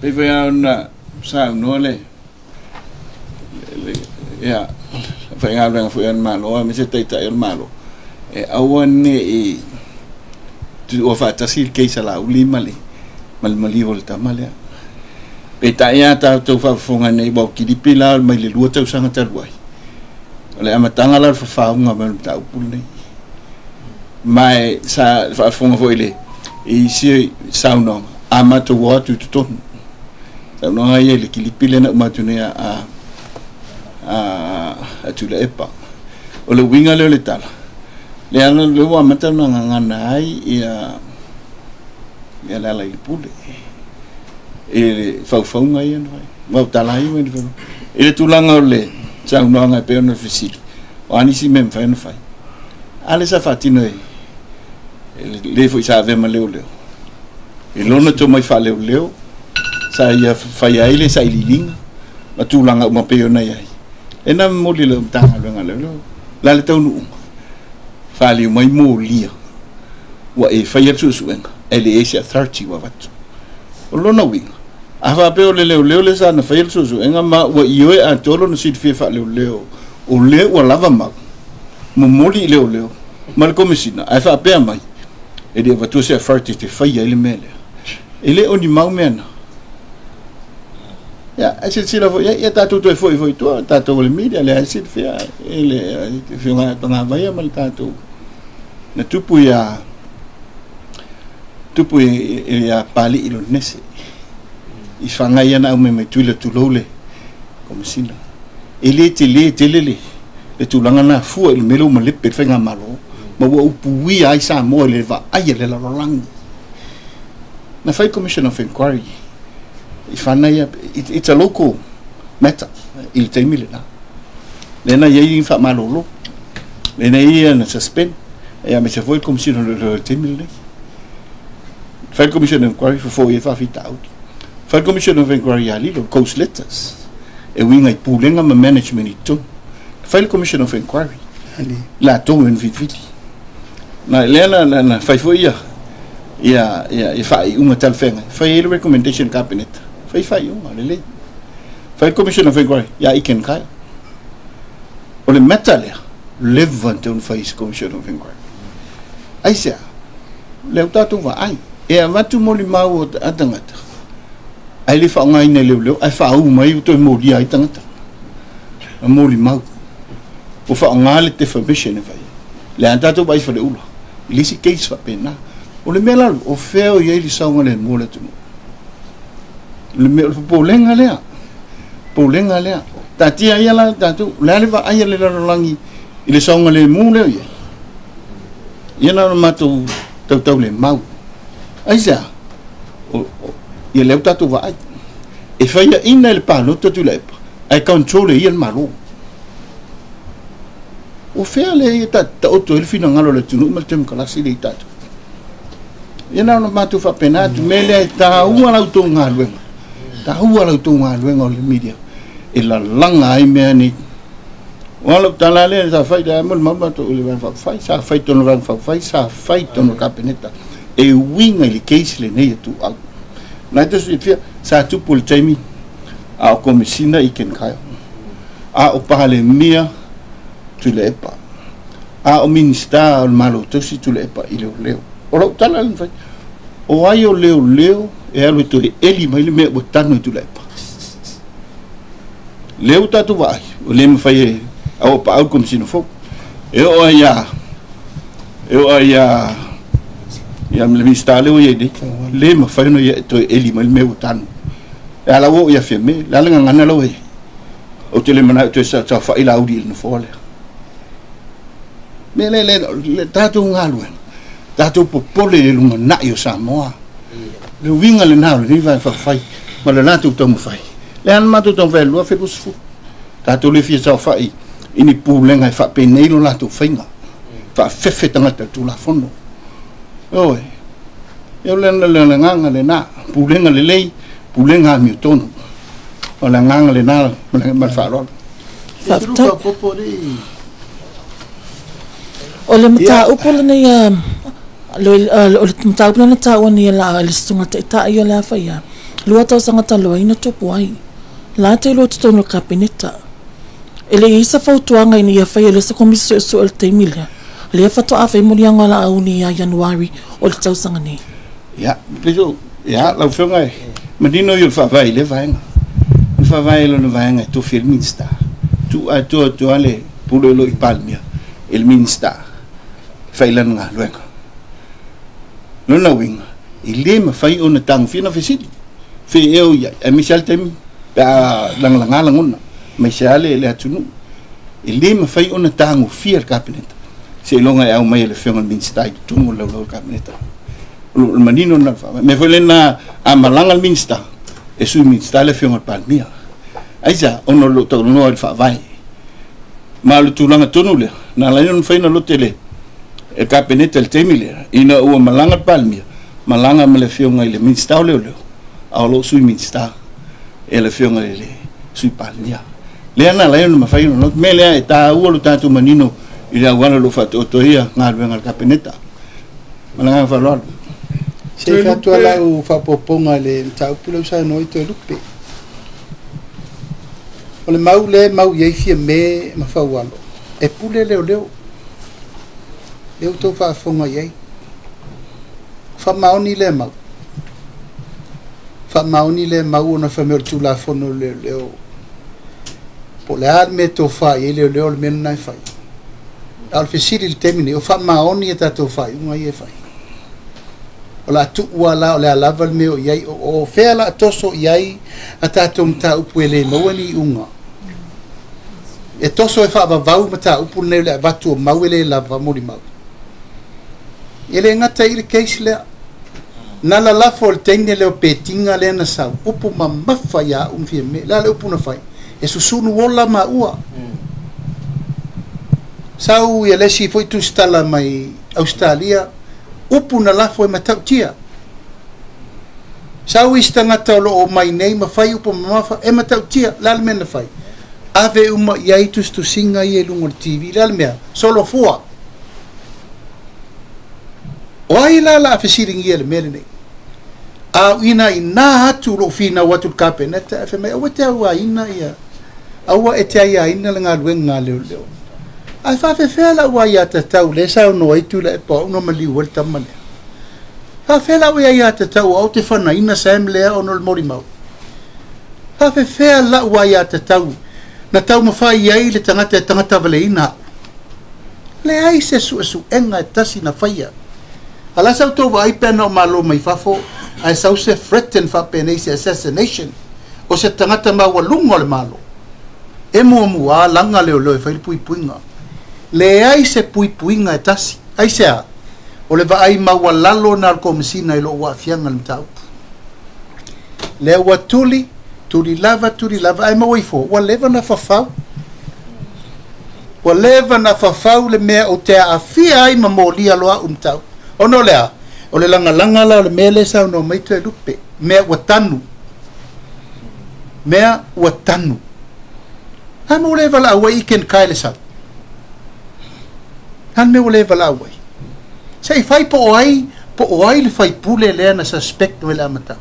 Pei foi lava ona saunoa le ia faigaluega foi a le Malo aemaise Taitai o le Malo, e aua ne i tuua faatasi le case a Laauli ma le maliu o le tama lea. Peitai a tatou faafofoga nei ua kilipi la mai le 2 tausaga talu ai. O le amataga la o le fafauga mai o le mataupu lenei. Ma e sa faafofoga foi i le i isi saunoaga, a matou o atu i totonu. Saunoaga ia i le kilipi lea na uma atu nei a Tuilaepa. O le uiga lea o le tala, lea lea ua amata ona gagana ai ia Lealailepule i le faufauga ia na fai. Ma o tala ai mai le fau. I le tulaga o le saunoaga e pei ona fesili, o a nisi mea e mafai ona fai. A lea sa faatino e le foi sa avea ma leoleo. I lona tomai faaleoleo, sa ia fai ai le sailiiliga ma tulaga uma pei ona i ai. E na momoli le Matagaluega leoleo. La le taunuuga, faaliu mai molia, ua e faia le suesuega, e le ese authority ua avatu. O lona uiga, a faapea o le leoleo le sa na faia le suesuega ma ua ioe atoa lona silafia faaleoleo, o lea ua lava mau, momoli i leoleo ma le komesina, ae faapea mai, e le avatua se authority te faia ai le mea lea. E le o ni mau mea na. Ia, e silasila foi i ai, ia tatou toe foi foi i tua, tatou o le media, lea e silafia e le afioga ia Pagavaia ma le tatou na tupu ia tupu i Palii i Lonese. I whangai ana au me mai tuila tulou le komesina. E le tele tele le tulaga na fua i le mea lea ua malepe le faigamalo ma ua upuia ai Samoa i le vaai a le lalolagi. Na fai Commission of Inquiry i whangai, it's a local matter i le taimi lena. Lea na i ai faamalolo. Lea na ia na suspend. Ia me se foi Commission o le taimi lenei. Fai Commission of Inquiry fofo i faafitauli. Fai Commission of Inquiry ia lilo, Coast Letters. E uiga i pulega ma management i totonu. Fai le Commission of Inquiry. Latou e na filifili. Na lea na fai foi ia ia faaiuga talafeagai. Fai ai le recommendation cabinet. Fai faaiuga lelei. Fai Commission of Inquiry ia Iken Kai. O le matter lea, leva na tau fai se Commission of Inquiry. Ai sea, lea o tatou vaai. E avatu molimau o tagata. Ai le faaaogaina e leoleo, ae faauu mai ua toe molia ai tagata. Na molimau. Ua faaaoga le defamation e fai ai. Le a tatou vaai faleula. I le isi case faapena. O le mea lalo, o fea o i ai le saogalemu o le atunuu. Le mea o le popolega lea. Popolega lea. Taatia ia la tatou, o le a le vaai a le lalolagi i le saogalemu lea o i ai. Ia na ona matou tautau le mau. Ai sea, ia lea ua tatou vaai. E faiaina e le palota Tuilaepa, ae control e ia le Malo. O fea lea ia taoto ai le finagalo o le atunuu ma le temokalasi lea i tatou. Ia na ona matou faapena atu, mea lea e taua la outou galuega. Taua la outou galuega o le media. E lalaga ai mea nei. O lau tala lea sa fai le mo le mau matou i le Vaega Faaupufai, sa fai tonu Vaega Faaupufai, sa fai tonu Kapeneta. E uiga i le case lenei e tuuau. Na e silafia, sa tupu i le taimi a o komesina i Ken Kyle, a o Palemia Tuilaepa, a o Minista o le Malo Tausi Tuilaepa i leoleo. O lau tala lea na fai, o ai o leoleo e alu e toe eli mai le mea ua tanu i Tuilaepa. Lea ua tatou vaai, o le mafai e au paau le komesina fou. E oo ai ia le Minista lea ua i ai nei, le mafai ona ia e toe eli mai le mea ua tanu. E ala ua o ia Fiame, le ala gagana lau e. Ou te le manao toe saofai lauli i le nofoa lea. Mea lea, le tatou galuega, tatou popole i le lumanai o Samoa. Le uiga lena o lenei Vaega Faaupufai ma le latou taumafai. Le ana matou taumafai i le 2020. Tatou le fia saofai i ni pulega e faapenei lo latou faiga. Faafefe tagata i le Tulafono. Ioe, e o le agaga lena, pulega lelei, pulega amiotonu. O le agaga lena ma le faaaloalo. Faafetai. O le mataupu lenei o le mataupu lena taua nei e la le susuga taitai o le afaia. 2 tausaga talu ai na tupu ai. La te lua totonu o le Kapeneta. E le i ai sa fautuaga ina ia faia le se komisi suesue o le taimi lea. Lea faatoa fai moliaga o la auni ia Ianuari o le tausaga nei. Ia, peiso, ia, lau afioga e Manino i o le faavae i lea vaega. O le faavae i lona vaega e tofi ai le Minisita. Tuu atoa atu lava le pule o lo o i Palemia i le Minisita e fai lana galuega. Lona uiga, e le mafai ona tagofia na fesili. Fe ea o i ai, aemaise lava le taimi pe a lagalaga lagona, aemaise lava le atunuu. E le mafai ona tagofia e le Kapeneta seiloga e aumai e le Afioga i le Minisita i totonu o le laulau o le Kapeneta. O le manino lena o le faavae. O le mea foi lena a malaga le Minisita, e Sui Minisita le Afioga i le Palemia. Aisea? Ona o lo o talanoa i le faavae. Ma o le tulaga tonu lea, na ala ai ona mafai ona lote le Kapeneta i le taimi lea, ina ua malaga le Palemia, malaga ma le Afioga i le Minisita o Leoleo, a o lo o Sui Minisita e le Afioga i le Sui Palemia. Lea na ala ai ona mafai ona lote. O le mea lea e taua lo tatou manino i le auala o lo o faataoto ai galuega a le Kapeneta. Ma le agaga faaaloalo. Se i fai atu lava lau faaopoopoga i le mataupu lea ua saunoa ai Toelupe. O le mau lea e mau i ai Fiame ma Faualo, e pule leoleo. Lea ua outou faafofoga i ai. Faamaoni lea mau. Faamaoni lea mau ona fai mai o le Tulafono o Leoleo. Po o le a le mea e tofa i ai leoleo, o le mea lena e fai. A o le fesili i le taimi nei, o faamaoni a tatou faaiuga ia e fai? O le a tuu lava la o le a lava le mea o i ai, o fea o le a toso i ai a tatou mataupu e le maua ni iuga? E toso e faavavau mataupu lenei o le avatu o mau e le lava molimau. E le gata i le case lea. Na lalafo i le teine lea o Petiga lea na sau, upu mamafa ia au ma Fiame. O le a le upu na fai? E susunu ola maua. Sau ia le isi foi tusitala mai Ausetalia, upu na lafo e matautia. Sau isi tagata o lo o omai nei ma fai upu mamafa e matautia. O le a le mea na fai? Ave uma i ai tusitusiga ia i luga o le TV. O le a le mea? Solofua. O ai la la a fesiligia i le mea lenei? A ina inā atu lou finau atu i le Kapeneta, ae fai mai, aua e te auaina ia, aua e te aiaina le galuega a leoleo. Ae faafefea lau aiatatau lea e saunoa ai Tuilaepa o au na maliu ai le tama lea? Faafefea lau aiatatau o au ou te fanaina Sam lea ona o le molimau? Faafefea lau aiatatau na taumafai ai le tagata e tagatavaleina au? Leai se suesuega e tasi na faia. A la sa outou vaai pe ana o malo mai fafo ae sau se threaten faapenei se assassination o se tagata maualuga o le Malo. E muamua a laga leoleo e fai le puipuiga. Leai se puipuiga e tasi. Aisea? O le vaai maualalo na o le Komesina i lou aafiaga i le mataupu. Lea ua tuli, tuli lava, tuli lava, ae maua ifo, ua leva na fafau. Ua leva na fafau le mea ou te aafia ai ma molia loa au mataupu. Ona o le a? O le lagalaga la o le mea lea e saunoa mai Toelupe, mea ua tanu. Mea ua tanu. A mea ua le valaau ai i Ken Kai le sau? A le mea ua le valaau ai? Se i fai po o ai, po o ai le faipule lea na suspect mai le amataga.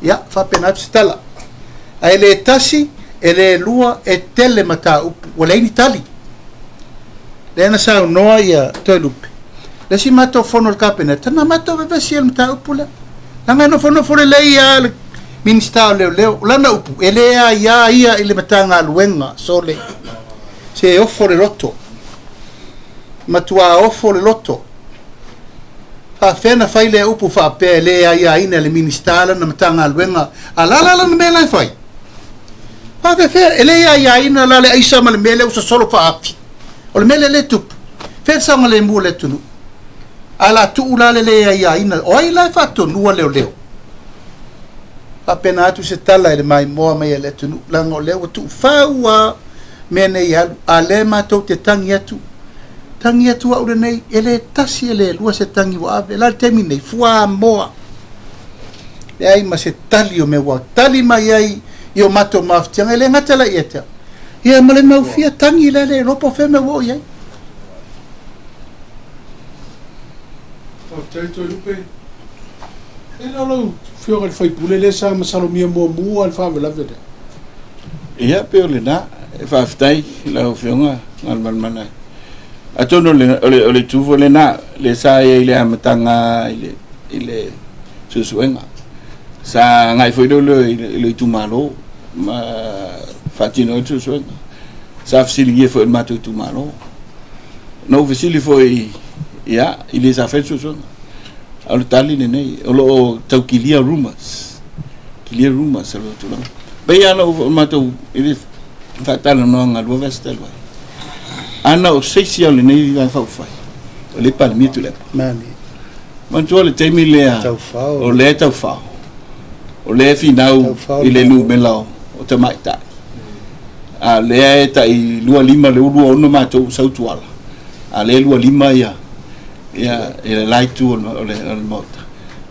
Ia, faapena atu se tala. Ae le tasi, e le lua, e tele mataupu, ua leai ni tali. Lea na saunoa ia Toelupe, le isi matou fono a le Kapeneta, na matou vevesi ai le mataupu lea. Leaga e nofonofo lelei lava le Minisita o Leoleo, o lana upu, e le aia ia i le Matagaluega, sole, se ofo le loto. Matua ofo le loto. Faafefea na fai lea upu faapea e le aiaina e le Minisita lana Matagaluega a la la lana mea la e fai? Faafefea e le aiaina la le aisa ma le mea lea ua sosolo faaafi? O le mea lea lea e tupu. Fea le saogalemu o le atunuu? A la tuu la le le aiaina, o ai la e faatonua leoleo? Faapena atu se tala i le maimoa mai a le atunuu, leaga o lea ua tuufau lava mea nei e alu, a lea matou te tagi atu, tagi atu au lenei, e le tasi e le lua se tagi ua ave, la le taimi nei, fuamoa, leai ma se tali o mea ua tali mai ai i o matou mafatiaga, e le gata la ia te au, ia ma le mau fia tagi la le iloa po o fea mea ua oo i ai. Faafetai Toelupe. E le o lau Afioga i le sui usufono lea sa masalomia muamua le faalavelave lea. Ia, pei o lena, e faafetai i lau Afioga Galumalemana. Atonu o le, o le, o le itu foi lena, lea sa i ai i le amataga i le, i le suesuega. Sa agai foi leoleo i le itumalo ma faatino ai le suesuega. Sa fesiligia foi e le matou itumalo. Na ou fesili foi ia i le sa fai le suesuega. A o le tali lenei, o lo o tau kilia rumors. Kilia rumors o le tulaga. Pei lava ona matou i le faatalanoaga lua vaiaso talu ai. Ana o se isi o lenei Vaega Faaupufai, o lea e Palemia Tuilaepa. Manatua le taimi lea o lea e taufao, o lea e finau i le numera o tamaitai. A o lea e tai 25 le 26 matou sau tuala, a o lea e 25 ia le la itu o le Maota.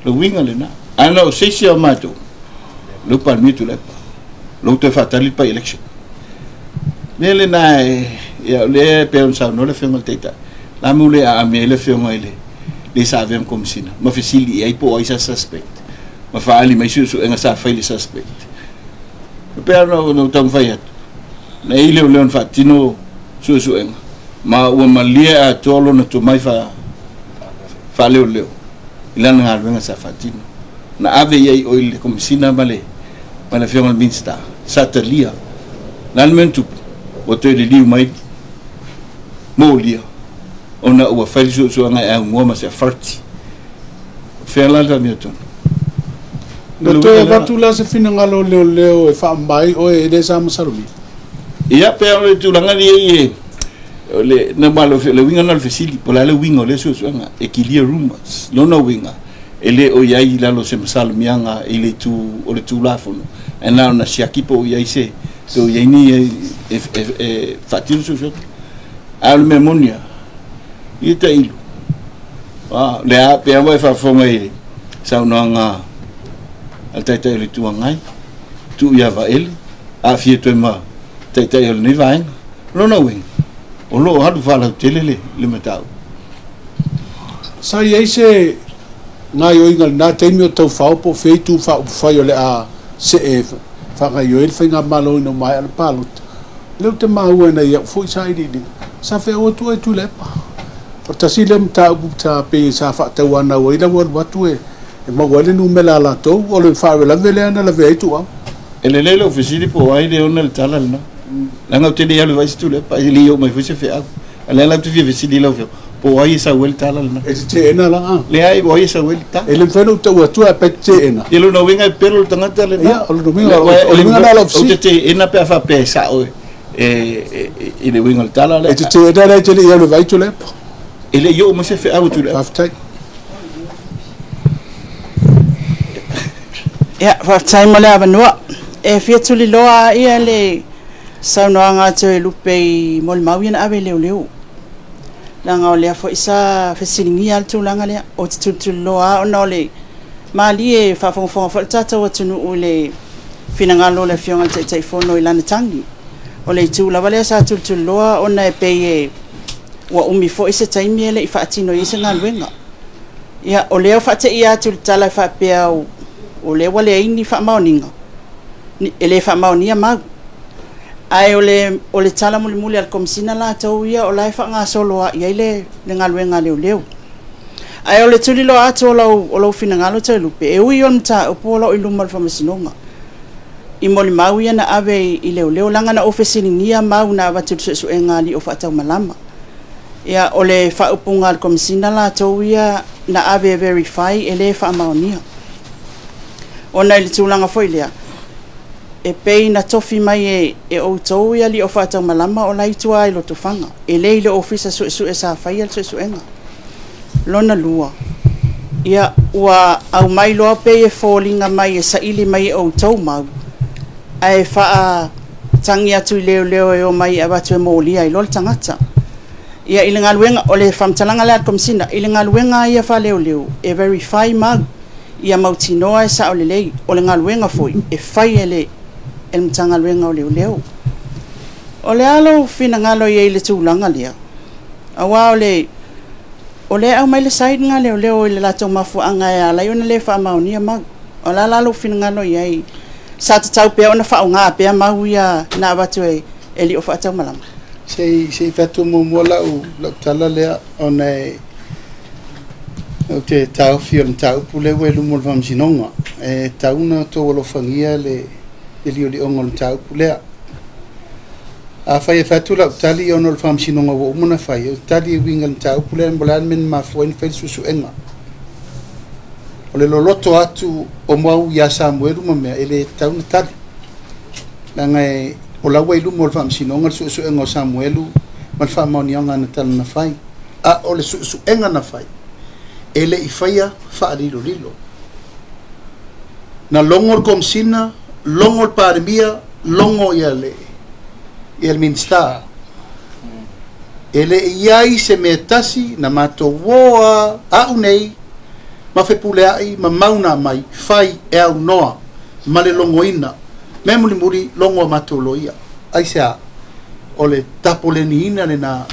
O le uiga lena. Ana o se isi o matou, lea ua Palemia Tuilaepa, lea ua toe faatali le by-election. Mea lena ia o lea e pei ona saunoa le Afioga i le Taitai, la mu le aami ai le Afioga i le le sa avea ma Komesina, ma fesili i ai po o ai sa suspect, ma faaali mai suesuega sa fai le suspect. E pei lava ona ou taumafai atu, na i ai leoleo na faatino suesuega, ma ua malie atoa lona tomai faaleoleo i lana galuega sa faatino. Na ave i ai oi le Komesina ma le Afioga i le Minisita, sa talia. Le a le mea na tupu? Ua toe liliu mai molia ona ua fai le suesuega e aunoa ma se authority. O fea la le faamiotonu? Na toe avatu la se finagalo o leoleo e faamai oe e le sa masalomia? Ia, pe o le tulaga lenei e o le na malo le uiga na o le fesili, po o le a le uiga o lea suesuega e kilia rumors. Lona uiga e le o i ai i lalo o se masalomiaga i le itu o le Tulafono, ae na ona siaki po o i ai se po o i ai ni e faatino suesuega. A o le mea moni lava, ia tailu. Le a pe a e faafofoga i le saunoaga a le Taitai o le Itu Agai, tuu ia Vaele, aafia toe ma Taitai o lenei vaega. Lona uiga, o lo o alu faalautele le mataupu. Sa i ai se gaoioiga i lena taimi o taufao po o fea itu faaupufai o le a see faagaoioi ai le faigamalo ina ua maea le palota. O lea ou te maua ina ia au foi sailiiliga, sa feau atu ai Tuilaepa. O le tasi lea mataupu sa pei sa faatauanau ai lau alu atu e maua ai le numera a latou, o le faalavelave lea na lavea ai Tuuau. E lelei lou fesili po o ai le ona le tala lena. Leaga ou te le i alu i vaai se Tuilaepa, e le i oo mai foi se feau. A o lea la ou te fia fesili i lau Afioga, po o ai e sau ai le tala lena. E te teena la a? Leai, o ai e sau ai le tala. E le mafai ona ou tau atu ae pe te teena. Ia lona uiga e pelo le tagata lena. Ia, o lona uiga, o le uiga lena o lau fesili. Ou te teena pe a faapea e sao i le uiga o le tala lea. E te teena lea e te le i alu e vaai Tuilaepa. E le i oo mai se feau a Tuilaepa. Faafetai. Ia, faafetai mo le avanoa. E fia tuliloa ia le saunoaga a Toelupe i molimau ia na ave i leoleo. Leaga o lea foi sa fesiligia le tulaga lea. O te tulituliloa ona o le malie e faafogafoga foi le tatou atunuu i le finagalo o le Afioga i le Taitaifono i lana tagi. O le itu lava lea sa tulituliloa ona e pei e ua umi foi se taimi e le i faatino ai se galuega. Ia, o lea ua faateia atu i le tala e faapea o lea ua leai ni faamaoniga, e le faamaonia mau. Ae o le tala mulimuli a le Komesina latou ia o la e faagasolo lava i ai le galuega a leoleo. Ae o le tuliloa atu o lou finagalo Toelupe, e ui o le mataupu o lo o i luma o le Faamasinoga i molimau ia na ave i leoleo, leaga na ou fesiligia mau na avatu i le suesuega a alii o faataumalama. Ia, o le faaupuga a le Komesina latou ia na ave e verify e le faamaonia. Ona i le tulaga foi lea, e pei na tofi mai e outou ia alii o faataumalama o la i tua i Lotofaga, e le i le ofisa suesue sa faia le suesuega. Lona lua, ia, ua aumai loa pei e foliga mai e saili mai e outou mau, ae faatagi atu i leoleo e omai e avatu e molia ai loa le tagata. Ia, i le galuega, o le faamatalaga lea a le Komesina, i le galuega ia faaleoleo, e verify mau, ia mautinoa e sao lelei, o le galuega foi e fai e le Matagaluega o Leoleo. O le a lou finagalo i ai i le tulaga lea, aua o lea e aumai le side nga leoleo i le latou mafuaaga e ala ai ona le faamaonia mau. O le a la lou finagalo i ai, sa tatau pea ona faaaoga pea mau ia na avatu e alii o faataumalama? Se i fai atu muamua lau tala lea, ona e ou te taofi o le mataupu lea ua i luma o le Faamasinoga. E tauna tou alofagia le liolioga o le mataupu lea. Afai e fai atu lau tali ona o le faamasinoga ua uma ona fai, o le tali e uiga i le mataupu lea mo le a le mea na mafua ai ona fai le suesuega. O le loloto atu o mau ia Samuelu ma mea e le tatau ona tali. Leaga e, o la ua i luma o le faamasinoga le suesuega o Samuelu ma le faamaoniaga na tala na fai. A o le suesuega na fai, e le i faia faalilolilo. Na logo le Komesina, logo le Palemia, logo ia le ia le Minista. E le i ai se mea tasi na matou oa a'u nei ma fepulea'i ma mau na aumai fai e aunoa ma le logoina mea mulimuli logo a matou loia. Aisea? O le tapoleniina lena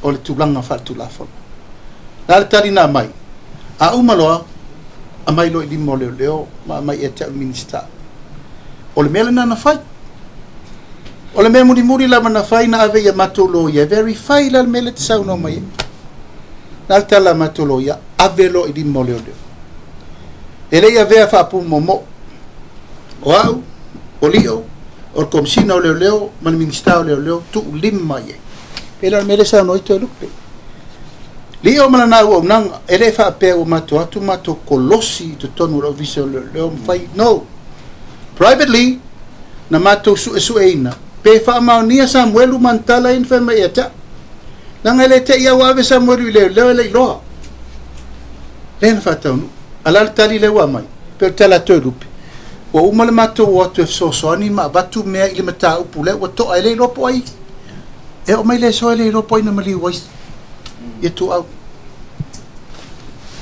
o le tulaga faaletulafono. O le a le tali na aumai? A uma loa, aumai loa i lima o leoleo ma aumai ia te au le Minista. O le mea lena na fai. O le mea mulimuli lava na fai na ave ia matou loia e verify la le mea lea e te saunoa mai ai. Na le tala a matou loia, ave loa i lima o leoleo. E le i avea faapumoomoo. O au, o Lio, o le Komesina o Leoleo ma le Minisita o Leoleo tuu lima i ai. Pei la o le mea lea e saunoa ai Toelupe. Lio ma lana auaunaga, e le faapea ua matou atu matou kolosi i totonu o le Ofisa o Leoleo ma fai, no. Privately, na matou suesueina pe faamaonia Samuelu ma ana tala ia na fai mai ia te au. Leaga e le te i au ave Samuelu i leoleo e le i loa. Lea na faataunuu. A o le a le tali lea ua aumai? Pei o le tala a Toelupe, ua uma le matou o atu e fesoasoani ma avatu mea i le mataupu lea ua to'a e le iloa po o ai e oo mai le aso e le iloa po o ai na maliu ai ia Tuuau.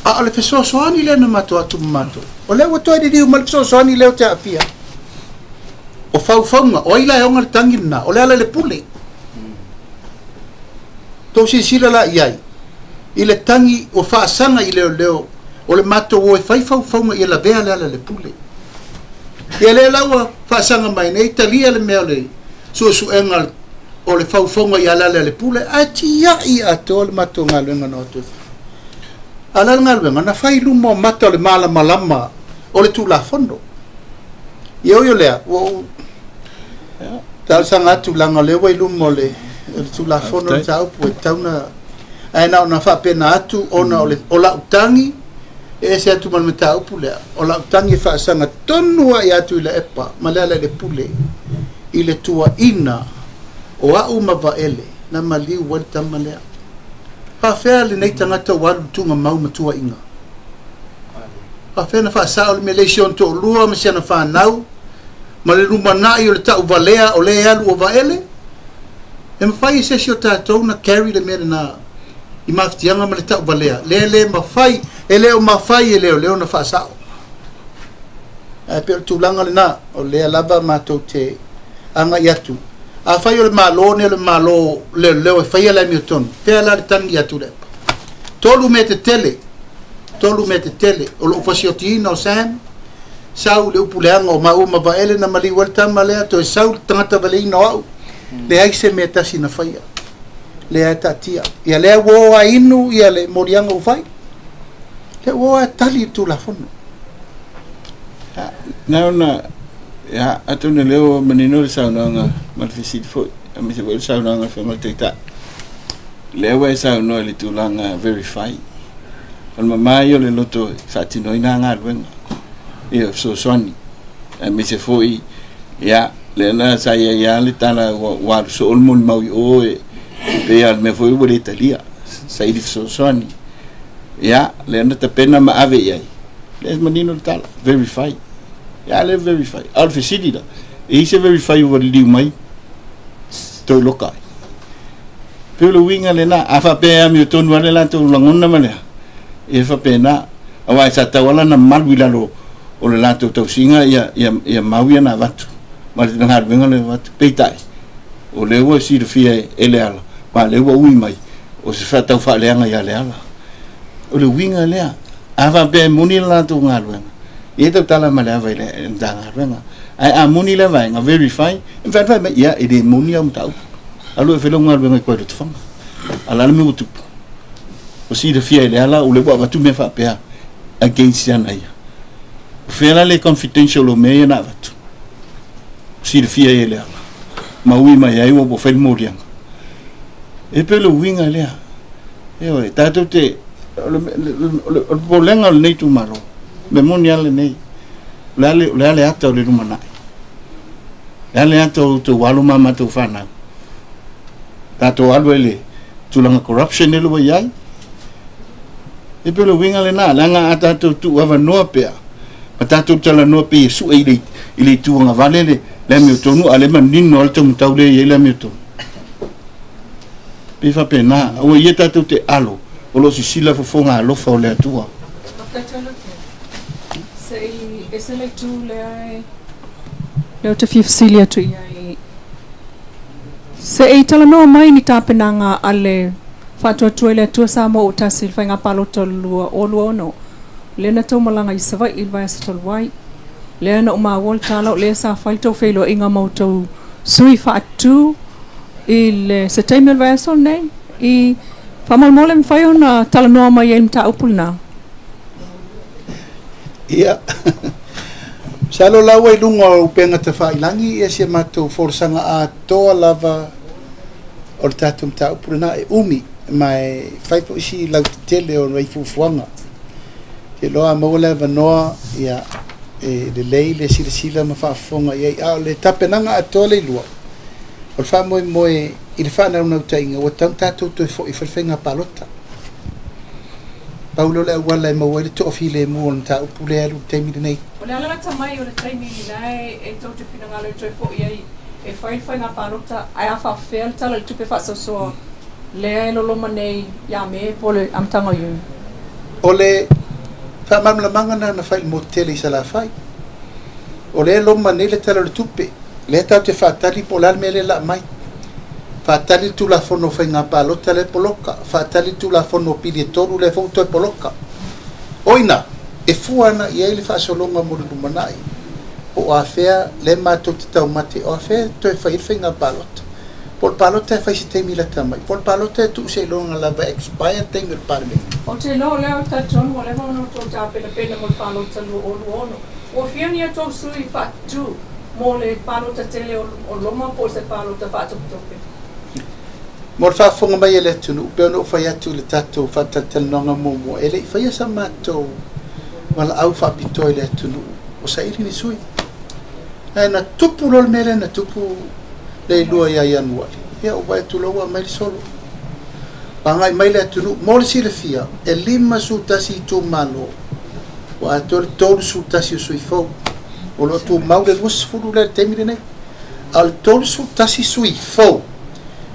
A o le fesoasoani lea na matou atu ma matou, o lea ua toe liliu mai le fesoasoani lea ou te aafia ai. O faufauga, o ai la e ona le tagi lena? O Lealailepule. Tou silasila la i ai i le tagi ua faasaga i leoleo o le matou o e fai faufauga ia lavea Lealailepule. Ia lea la ua faasaga mai nei talia le mea o le suesuega o le faufauga ia Lealailepule ae tiai atoa le matou galuega na o atu e fai. A o le a le galuega? Na fai i luma o mata o le malamalama o le Tulafono. Ia ui o lea, ua ou talosaga atu leaga o lea ua i luma o le Tulafono le mataupu e tatau ona ae na ona faapena atu ona o le o lau tagi e ese atu ma le mataupu lea, o lau tagi e faasaga tonu lava ia Tuilaepa ma Lealailepule i le tuuaiina o au ma Vaele na maliu ai le tama lea. Faafefea lenei tagata ua alu i le tuugamau ma tuuaiga? Faafefea na faasao le mea lea i si ona toalua ma si ana fanau ma le lumanai o le tauvalea o lea e alu o Vaele? E mafai e se isi o tatou na carry le mea lena i mafatiaga ma le tauvalea lea e le mafai, e le o mafai e leoleo ona faasao. Ae pei o le tulaga lena, o lea lava matou te agai atu. Afai o le Malo nei o le Malo leoleo e faia le amiotonu, fea la le tagi ia Tuilaepa? 3 mea tetele, 3 mea tetele o lou fasiotiina o Sam, sau le upu leaga o maua ma Vaele na maliu ai le tama lea, toe sau le tagata valeina o au, leai se mea tasi na faia. Lea e taatia. Ia lea ua o a inu ia le moliaga ua fai. Lea ua o a tali le Tulafono. Na ona, ia, atonu o lea ua manino le saunoaga ma le fesili foi, aemaise foi le saunoaga a le Afioga i le Taitai. Lea ua e saunoa i le tulaga verify. O le mama ia o le loto e faatino ai na galuega, ia fesoasoani, aemaise foi, ia, lea na sa i ai lava le tala ua alu soo le molimau i o e pei lava o le mea foi ua le talia, saili fesoasoani. Ia, lea na tapena ma ave i ai, lea e manino le tala, verify. Ia, lea verify. A o le fesili la, e i ai se verify ua liliu mai toe loka ai? Pei o le uiga lena, a faapea e amiotonu lava le latou lagona ma le a, e faapena, aua e sa tatau lava ona malu i lalo o le latou tausiga ia, ia, ia mau ia na avatu, ma le galuega lea avatu. Peitai, o lea ua silafia e Leala, ma o lea ua ui mai, o se faataufaaleaga ia Leala. O le uiga lea, a faapea e moni le latou galuega, ia e tautala ma le ava i le Matagaluega. Ae a moni lea vaega, verify, e mafai ona fai mai, ia, e le moni au mataupu. Alu e fai lau galuega i Koerotofaga. A o le a le mea ua tupu? Ua silafia e Leala o lea ua avatu mea faapea against ia ia. O fea la le confidential o mea ia na avatu. Silafia ai e Leala. Ma ui mai ai ua fai le moliaga. E pei o le uiga lea. Ioe, tatou te o le popolega o lenei itumalo. Me moni lava lenei. O le a le ata o le lumanai. O le a le ata o outou alo ma matou fanau. Tatou alu ai le tulaga corruption lea ua i ai. E pei o le uiga lena, leaga a tatou tuuavanoa pea, ma tatou talanoa pei e sue i le itu agavale le amiotonu, a o lea e manino lava le taumatau lea e i ai le amiotonu. Pei faapena, aua ia tatou te alo, o lo o sisila fofoga alofa o le Atua. Faafetai Toelupe. Se i ese le itu lea e lea ou te fia fesili atu i ai. Se i talanoa mai ni tapenaga a le Faatuatua i le Atua Samoa ua tasi i le faiga palota o le 2026. Lea na tou malaga i Savaii i le vaiaso talu ai. Lea na ou maua le tala o lea sa fai le tou feiloaiga ma outou sui faatu i le se taimi o le vaiaso lenei. I faamolemole mafai ona talanoa mai ai i le mataupu lena. Ia, masalo la ua i luga o upega tafailagi ia si a matou folasaga atoa lava o le tatou mataupu lena e umi ma e fai foi si lautetele o nai fuafuaga. Te iloa a maua le avanoa, ia, e lelei le silasila ma faafofoga i ai. A o le tapenaga atoa le ilua, o le faamoemoe i le faanaunautaiga ua tatau ona tatou toe foi i fai le faiga palota. Pau lea o le auala e maua ai le toafilemu o le mataupu lea e alu i le taimi lenei. O le a le lata mai o le taimi la e tou te finagalo e toe foi ai e fai le faiga palota, ae a faafefea le Tala i le Tupe faasoasoa lea e loloma nei ia Me po o le amataga o Iuni? O le faamalamalamaga lena na fai i le motu tele i Salafai. O lea e loma nei le Tala o le Tupe, lea tatou te faatali po o le a le mea lea o le a aumai. Faatali le Tulafono o Faiga Palota lea e poloka, faatali le Tulafono o Pili e 3 lea foi ua toe poloka. O i ina, e fua ana i ai le faasologa mo le lumanai, po o afea lea matou te taumate, o afea e toe fai ai le faiga palota. Po o le palota e fai i se taimi lata mai, po o le palota e tuu seiloga lava e expire le taimi o le Palemene. Ou te iloa o lea ou te talitonu ua leva ona outou tapenapena mo le palota 2026. Ua fia ni a outou sui faatu mo le palota tele o Loma po o se palota faatopetope? Mo le faafofoga mai a le atunuu, pei ona ou fai atu i le tatou faatalatalanoaga muamua, e le i faia sa matou valaau faapitoa i le atunuu o saili ni sui. Ae na tupu loa le mea lea na tupu le 2 ia Ianuari, ia ou vaai atu loa ua aumai le solo. Agai mai le atunuu, mo le silafia, e 51 itumalo, ua atoa le 31 o sui fou. O lo o tumau le 20 lea i le taimi lenei. A o le 31 sui fou,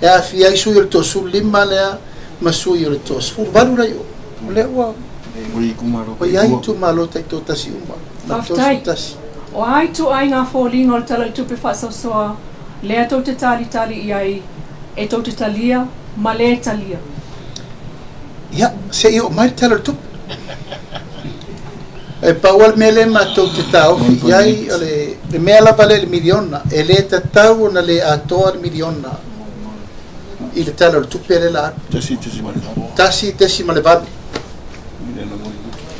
e aafia ai sui o le 35 lea ma sui o le 38 la i o. O lea ua i ai itumalo taitoatasi uma, ma le Faafetai. 31. O a ituaiga foliga o le Tala o le Tupe faasoasoa lea tou te talitali i ai e tou te talia ma lē talia? Ia, se i oo mai le Tala o le Tupe. E pau lava le mea lea matou te taofi i ai, o le mea lava lea i le miliona. E le tatau ona le atoa le miliona i le Tala o le Tupe lea la alu. 1.8.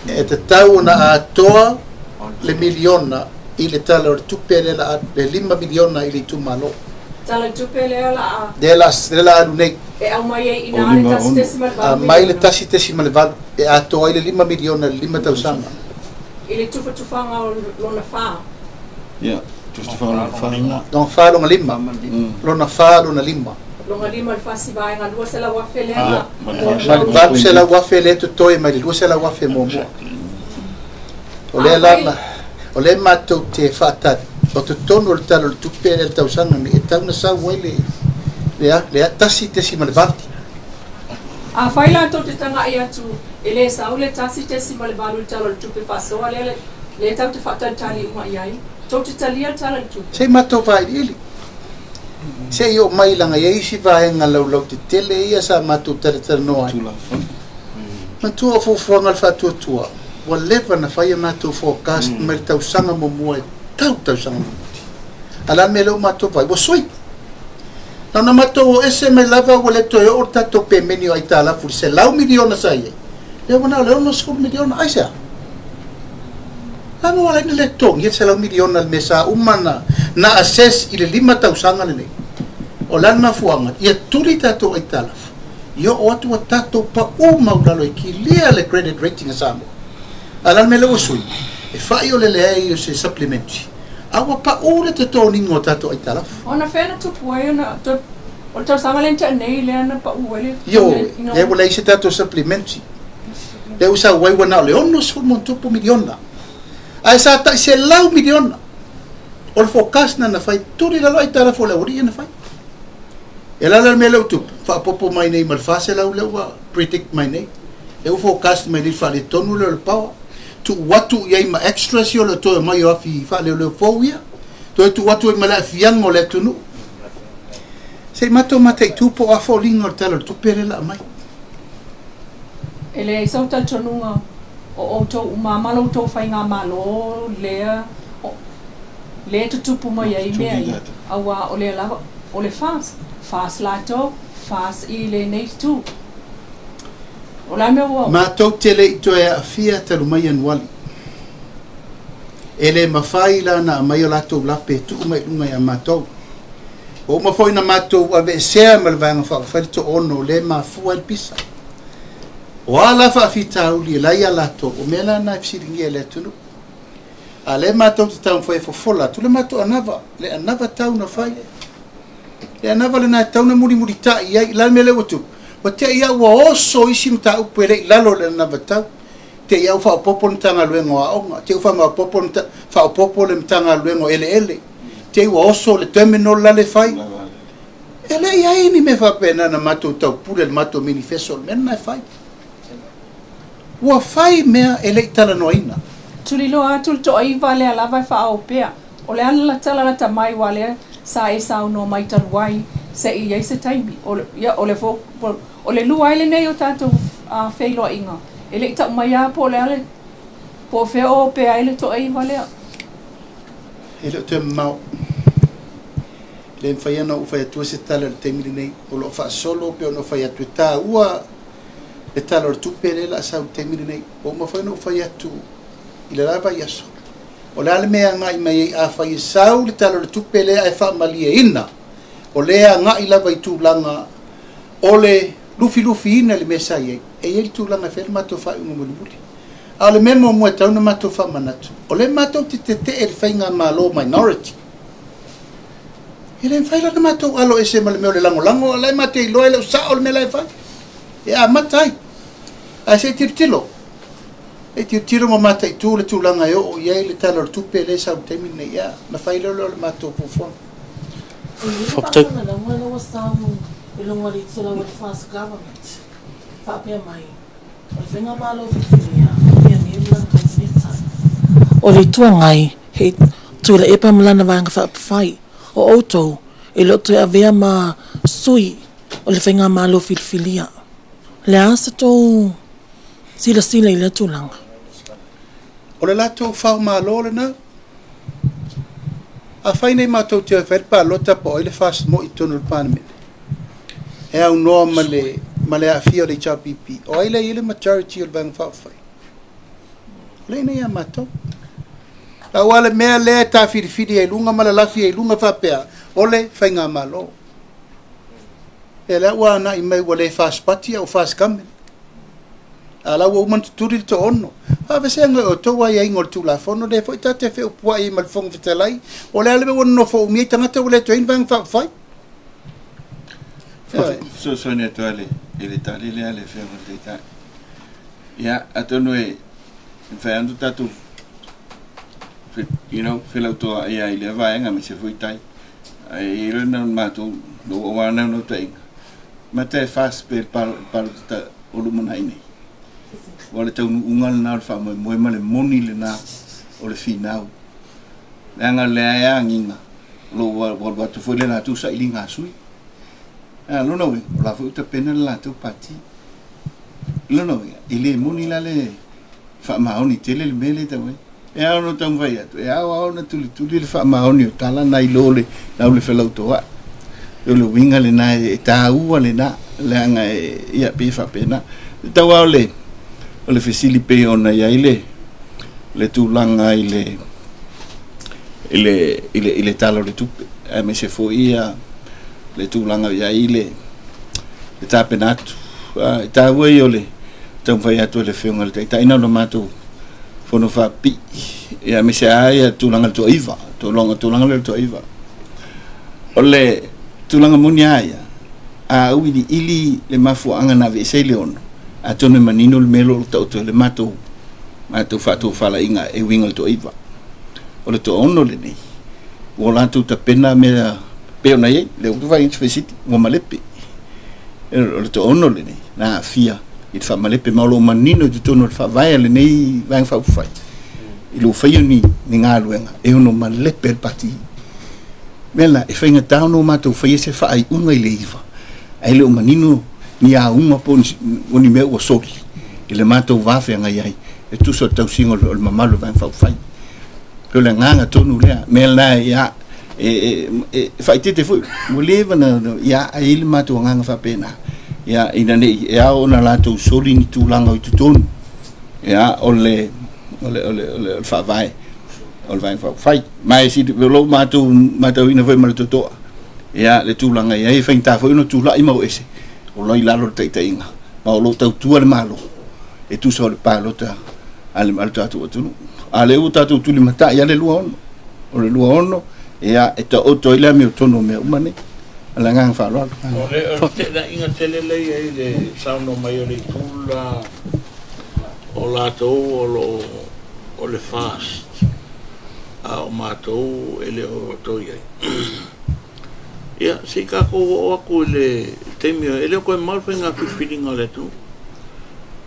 E tatau ona atoa le miliona i le Tala o le Tupe lea la alu, le $5 miliona i le itumalo. Tala o le Tupe lea la a. Lea la alu nei. E aumai ai i ina le 1.8 Aumai le 1.8 e atoa ai le $5 miliona i le 5 tausaga. I le tufatufaga o lona fa. Ia, tufatufaga lona fa lena. Lona fa lona lima. Lona fa lona lima. Lona lima le fasi vaega 200,000 lea. Ma le 800,000 lea totoe mai le 200,000 muamua. O lea la, o lea matou te faatali, o totonu o le Tala o le Tupe lea le tausaga nei, e tau na sau ai le 1.8. Afai la tou te taga'i atu e lē sau le 1.8 i le Tala o le Tupe faasoa lea lea tatou te faatalitali uma i ai, tou te talia le Tala o le Tupe? Se i matou vailiili, se i oo mai laga i ai isi vaega laulautetele ia sa matou talatalanoa ai. Manatua o fuafuaga a le faatuatua, ua leva na fai a matou forecast mai le tausaga muamua e tau tausaga mulimuli. A o le a le mea lea ua matou vaai? Ua sui. Na ona matou o ese mai lava ua le toe oo le tatou pemeni o aitalafu i le $100 miliona sa i ai, lea ua na o le $60 miliona. Aisea? La mo ala ina le totogia le 100 miliona le mea sa uma na assess i le 5 tausaga lenei. O le a le mafuaga, ia tuli tatou aitalafu, ia oo atu ua tatou paʻū maulalo e kilia le credit rating a Samoa. A o le a le mea lea ua sui? E fa'i o le leai o se supplementary, a ua paʻū le totogiga o tatou aitalafu. Ona fea na tupu ai ona toe o le tausaga lea na tea nei lea na paʻū ai le Ioe, lea ua leai se tatou supplementary. Lea ua sau ai ua na o le 60 ma ono tupu miliona. Ae sa ta'i 100 miliona. O le forecast na na fai, tuli lalo aitalafu o le aualii na fai. E la le mea lea ua tupu, faaopoopo mai nei ma le 400 lea ua predict mai nei. Lea ua forecast mai nei le faaletonu lea o le power. Tuu atu i ai ma extras ia o le toe mai o afi faaleoleo fou ia. Toe tuu atu ai ma le aafiaga o le atunuu. Se i matou mataitu po o a foliga o le Tala o le Tupe lea o le a aumai. E leai sau talitonuga o outou uma ma lo outou faigamālō lea lea tutupu mai ai mea ia, auā o lea lava o le FAST, FAST latou, FAST i lenei itu. O le a mea ua. Matou te le i toe aafia talu mai Ianuali. E le mafai la ona aumai o latou lape e tuu mai i luga ia matou. Ua uma foi ona matou aveesea ma le Vaega Faaupufai le toaono lea e mafua ai le pisa. O a la faafitauli e la ia latou, o mea la na e fesiligia e le atunuu. A o lea matou te taumafai e fofola atu le matou anava, le anava tau na fai. Le anava lena e tau na mulimulita'i i ai. O le a le mea lea ua tupu? Ua te'i lava ua oso isi mataupu e le i lalo o le anava tau. Te'i lava ua faaopoopo le Matagaluega o Aoga, te'i ua faamaopoopo le faaopoopo le Matagaluega o Eleele, te'i ua oso le terminal la le fai. E le i ai ni mea faapena na matou taupule i le matou manifesto o le mea lena e fai. Ua fai mea e le i talanoaina. Tuliloa atu le toaiva lea lava e faaoo pea. O le a le tala lata mai aua lea sa e saunoa mai talu ai se i ai se taimi. O le, ia, o le fo, o le lua ai lenei o tatou feiloaiga. E le i tau mai lava po o le a le, po o fea o opea ai le toaiva lea. E le o toe mamao. E le mafai ona ou fai atua se tala i le taimi lenei. O lo o faasolo pei ona ou fai atu e taua le Tala o le Tupe lea o le a sau i le taimi lenei. Ua uma foi ona ou fai atu i le la vaiaso. O le a le mea e agai mai ai afai e sau le Tala o le Tupe lea ae faamalieina, o lea e agai lava i tulaga o le lufilufiina i le mea sa i ai. E i ai le tulaga e fai ai le matou faaiuga mulimuli. A o le mea muamua e tatau ona matou faamanatu, o lea matou te tetee i le faigamalo minority. E le mafai la ona matou alo ese ma le mea o le lagolago, a o la e matou iloa e le o sao le mea la e fai. E amata ai. Ae se i tilotilo, se i tilotilo ma mataitu le tulaga e oo i ai le Tala o le Tupe lea e sau i le taimi lenei, ia ona fai lea o le matou fuafuaga. E i ai le faasalalauga lea ua sau i luga o le itulau a le Fast Government, faapea mai, o le Faigamalo filifilia ia nei ma lana Kapeneta. O le Itu Agai, he Tuilaepa ma lana Vaega Faaupufai, o outou e le o toe avea ma sui o le Faigamalo filifilia. O le a se tou silasila i lea tulaga? O le latou faomalo lena. Afai nei matou te o e fai le palota po o ai le FAST moi i totonu o le Palemene, e aunoa ma le ma le aafia o le HRPP, o ai lea e i ai le majority o le Vaega Faaupufai? O lea e i inei ia matou. Aua le mea lea e tafilifili ai i luga ma lalafi ai i luga faapea, o le Faigamalo. Ia lea ua agai mai ua le FAST Party a ua FAST Government. A la ua uma ona tutuli le toaono. Faavasega e outou aiaiga o le Tulafono lea foi ta te feupuai ai ma le Fofoga Fetalai. O le a le mea ua nonofo umi ai tagata ua le toe i ai ni Vaega Faaupufai? Ioe. Fesoasoani atu lava i le tali lea a le Afioga i le Taitai. Ia, atonu e mafai lava ona tatou you know, felautoa'i ai i lea vaega aemaise foi tai. Ae i ai lona matou lou aua naunautaiga, mata e FAST pea i le palota o lumanai nei. Aua o le taunuuga lena o le faamoemoe ma le moni lena o le finau. Leaga o lea e agiga, o lo o ua alu atu foi le latou sailiga a sui. A lona uiga, o la foi ua tapena le latou pati. Lona uiga, e le moni la le faamaoni tele le mea lea e tau ai. E ao ona taumafai atu, e ao lava ona tulituli le faamaoni o tala nai lo le lau le felautoa'i. O le uiga lena e taua lena, leaga e, ia, pei e faapena. E tau lava o le, o le fesili pei ona i ai le, le tulaga i le i le i le i le tala o le tupe aemaise foi ia le tulaga i ai le le tapena atu. E taua ia o le taumafai atu e le Afioga i le Taitai na ona matou fono faapipii ia aemaise lava ia tulaga i le toaiva, tulaga tulaga lea o le toaiva. O le tulaga moni lava ia, a auiliili le mafuaaga na aveese ai le ono, atonu e manino le mea o lo o taoto ai le matou matou faatofalaiga e uiga i le toaiva. O le toaono lenei, ua latou tapena mea pei ona i ai, lea ua fai atu fesili, ua malepe. O le toaono lenei, na aafia i le faamalepe, ma o lo o manino i totonu o le faavae a lenei Vaega Faaupufai, i lou faia ni galuega e ono malepe le pati. Mea la, e faigata ona o matou faia se faaiuga i le iva, ae le o manino ni auga po o ni mea ua soli i le matou va feagai ai e tusa o le tausiga o le mamalu o le Vaega Faaupufai. O le agaga tonu lea, mea la ia e faaeteete foi, ua leva na ia ai le matou agaga faapena, ia ina nei e ao ona latou soli ni tulaga o i totonu ia o le o le o le o le faavae o le Vaega Faaupufai. Ma e sili o lou matou matauina foi ma le totoa ia le tulaga i ai e faigata foi ona tulai ma o ese o lo i lalo o le taitaiga ma o lo o tautua le Malo e tusa o le palota a le tatou atunuu. A lea ua tatou tulimatai a le 26. O le 26 ia e taoto ai le amiotonu o mea uma nei. Ma le agaga faaaloalo. O le feteenaiga tele lea e i ai le saunoa mai o le itu la o latou o lo o le FAST, a o matou e le o toe i ai. Ia, se i tatou oo atu i le taimi, e le o toe mamao le faiga filifiliga o le atunuu.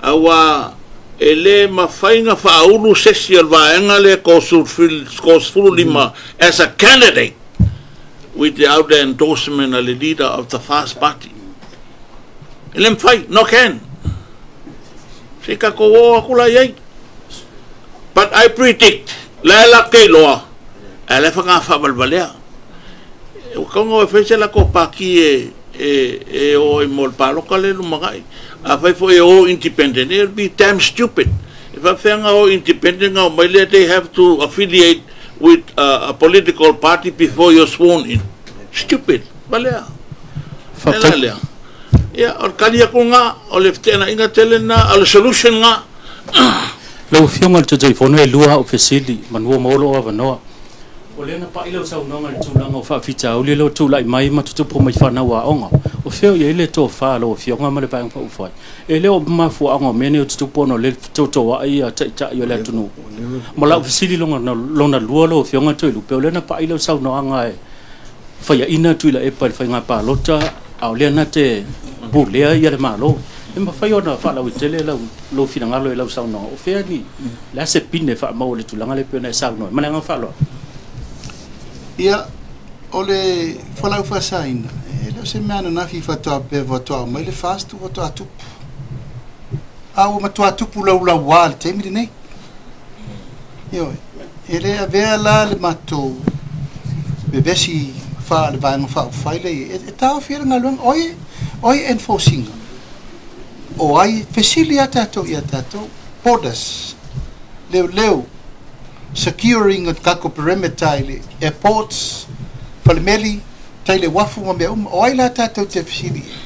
Aua e le mafai ona faaulu se isi o le vaega lea 35 as a candidate without the endorsement of the leader of the FAST party. E le mafai, no can. Se i tatou oo atu la i ai. But I predict, la e latou te iloa, ae la e faga faavalevalea. Ua tatau ona o e fai se latou pati e o ai mo le palota lea e lumanai. Afai foi e o independent, it will be damn stupid. E faapefea ona o independent na omai lea, they have to affiliate with a political party before you're sworn in. Stupid. Valea. Le la lea. Ia, o le tali atu lena, o le feteenaiga tele lena, o le solution lena. Lau Afioga i le Taitaifono, e lua au fesili, manua maua lou avanoa. O lea na pai lau saunoaga i le tulaga o faafitauli o lo o tulai mai ma tutupu mai fanau aoga. O fea o i ai le tofa a lau Afioga ma le Vaega Faaupufai? E le o mafuaaga o mea nei o tutupu ona o lea e fetotoai taitai o le atunuu. Ma lau fesili lona lua lau Afioga Toelupe, o lea na pai lau saunoaga e faiaina Tuilaepa i le faiga palota, a o lea na te pulea ia le Malo. E mafai ona faalauaitele lou finagalo i lau saunoaga, o fea ni, le a se pine faamau o le tulaga lea pei ona e saunoa ai? Ma le agaga faaaloalo. Ia, o le fualaau faasaina, e le o se mea ananafi faatoa pea faatoa aumai le FAST faatoa tupu. A ua matua tupu laulauā i le taimi lenei. Ioe, e le avea la le matou vevesi fa le Vaega Faaupufai lea e taofi ai le galuega. O ai, o ai e enforce ina? O ai fesili a tatou ia tatou borders, leoleo, securing o tatou perimeter i le airports, falemeli, tai le uafu ma mea uma. O ai la tatou te fesili i ai?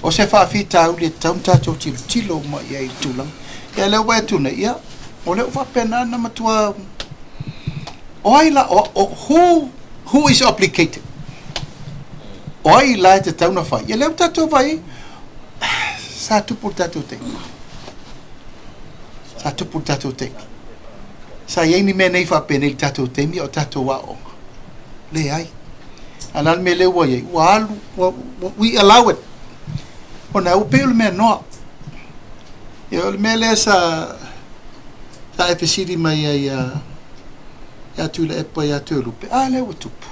O se faafitauli e tatau ona tatou tilotilo uma i ai i le tulaga. Ia lea ua e atu nei, ia, o lea ua faapena ona matua. O ai la, o, who is obligated? O ai la e tatau ona fai? Ia lea ua tatou vaai ai, sa tupu le tatou taimi. Sa tupu le tatou taimi. Sa i ai ni mea nei faapenei i le tatou taimi a o tatou aoga. Leai. A o le a le mea lea ua i ai? Ua alu, ua, we allow it. Ona ua pei o le mea noa. Ia, o le mea lea sa, sa e fesili mai ai ia, ia Tuilaepa ia Toelupe, a lea ua tupu.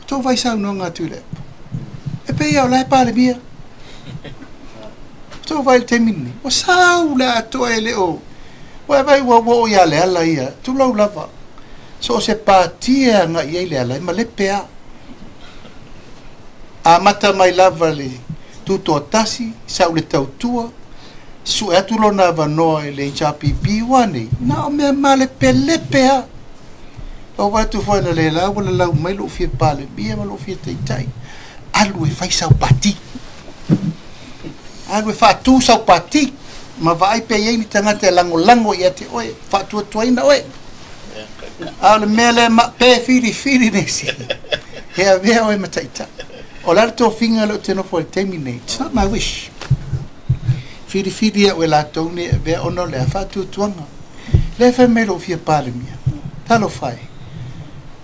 O tou vai saunoaga a Tuilaepa. E pei lava o la e Palemia. O tou vai i le taimi lenei, ua sau le atoa e le o, ua e vai ua oo ia Leala ia, tulou lava. So o se pati e agai i ai Leala, e malepe lava. Amata mai lava le tutoatasi, sau le tautua, Su'e atu lona avanoa i le HRPP ua nei, na o mea malepelepe a. Ua vaai atu foi analeila ua lalau mai lou fia Palemia ma lou fia Taitai, alu e fai sau pati. Alu e faatu sau pati ma vaai pe i ai ni tagata e lagolago ia te oe, faatuatuaina oe. A o le mea lea ma pe filifili nisi e avea oe ma taitai. O le a le tofiga lea ou te nofo ai i le taimi lenei? It's not my wish. Filifili au e latou nei e avea ona o le a faatuatuaga. Lea e fai mai lou fia Palemia, talofa e,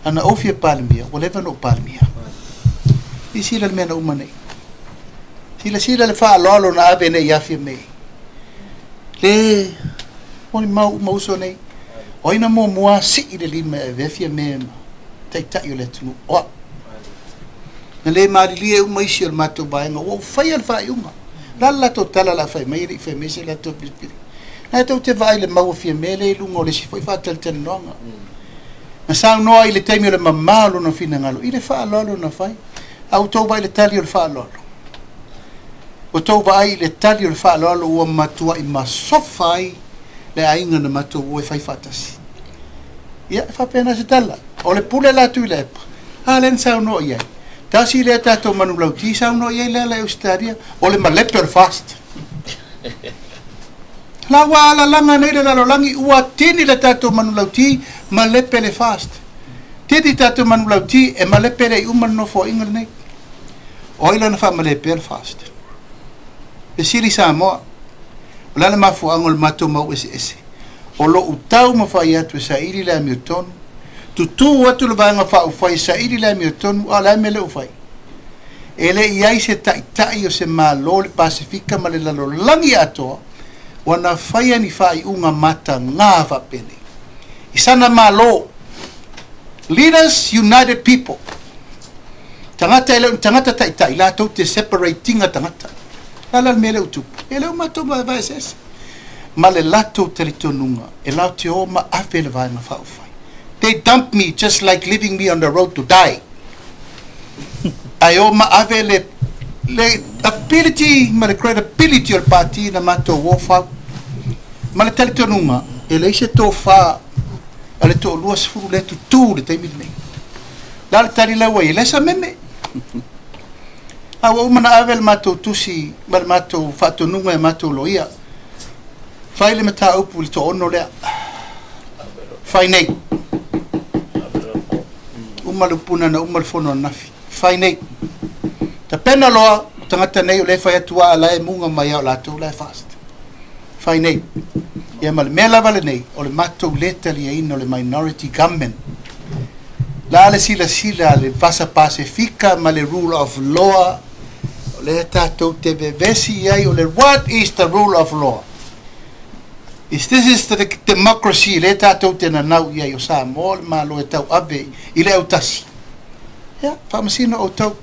ana ou fia Palemia, ua leva ona ou Palemia. Silasila le mea na uma nei. Silasila le faaaloalo na ave nei ia Fiamē. Le molimau uma uso nei. O ai na muamua sii le lima e avea Fiamē ma taitai o le atunuu? O au. Na le malilie uma isi o le matou vaega ua ou faia le faaiuga. O le a le latou tala o le a fai mai e le i fai mai se latou filifiliga. Na tou te vaai i le mau a Fiamē lea i luga o le isi foi faatalatalanoaga. Na saunoa ai i le taimi o le mamao o lona finagalo i le faaaloalo na fai. A ua tou vaai i le tali o le faaaloalo? Ua tou vaai i le tali o le faaaloalo ua matuai masofa ai le aiga na matou o e fai faatasi? Ia, e faapena se tala. O le pule la Tuilaepa, a lea na saunoa i ai. Tasi lea tatou manulauti saunoa i ai Leala i Ausetalia, o le malepe o le FAST. La ua alalaga nei le lalolagi, ua tini le tatou manulauti, malepe le FAST. Tini tatou manulauti, e malepe le uma le nofoaiga lenei. O ai lana faamalepea le FAST? Fesili Samoa, o le a le mafuaaga o le matou mau eseese? O lou taumafai atu e saili le amiotonu, tutū atu le Vaega Faaupufai e saili le amiotonu, a o le a le mea lea ua fai? E le i ai se taitai o se Malo o le Pasefika ma le lalolagi atoa ua na faia ni faaiuga matagā faapenei. I sana Malo, Leaders United People, tagata e le o ni tagata taitai, latou te separating-a tagata. O le a la le mea lea ua tupu? E le o matou vaevae eseese. Ma le latou talitonuga e latou te o ma ave le Vaega Faaupufai. They dump me just like leaving me on the road to die. Ae o ma ave le le ability ma le credibility o le pati na matou o fau. Ma le talitonuga e leai se tofa a le toalua sefulu lea tutū i le taimi lenei. O le a le tali la ua i ai? Le sameme. A ua uma ona ave le matou tusi ma le matou faatonuga e matou loia. Fai le mataupu i le toaono lea. Fai nei. Uma le upuna na uma le fono ananafi. Fai nei. Tapena loa o tagata nei o lea e fai atu a la e muga mai a o latou la e fast. Fai nei. Ia ma le mea lava lenei o le matou le taliaina o le minority government. La le silasila a le Vasa Pasefika ma le rule of law o lea tatou te vevesi i ai o le what is the rule of law? Is this is the democracy lea tatou te nanau i ai o Samoa o le Malo e tauave i le autasi? Ia, faamasino outou.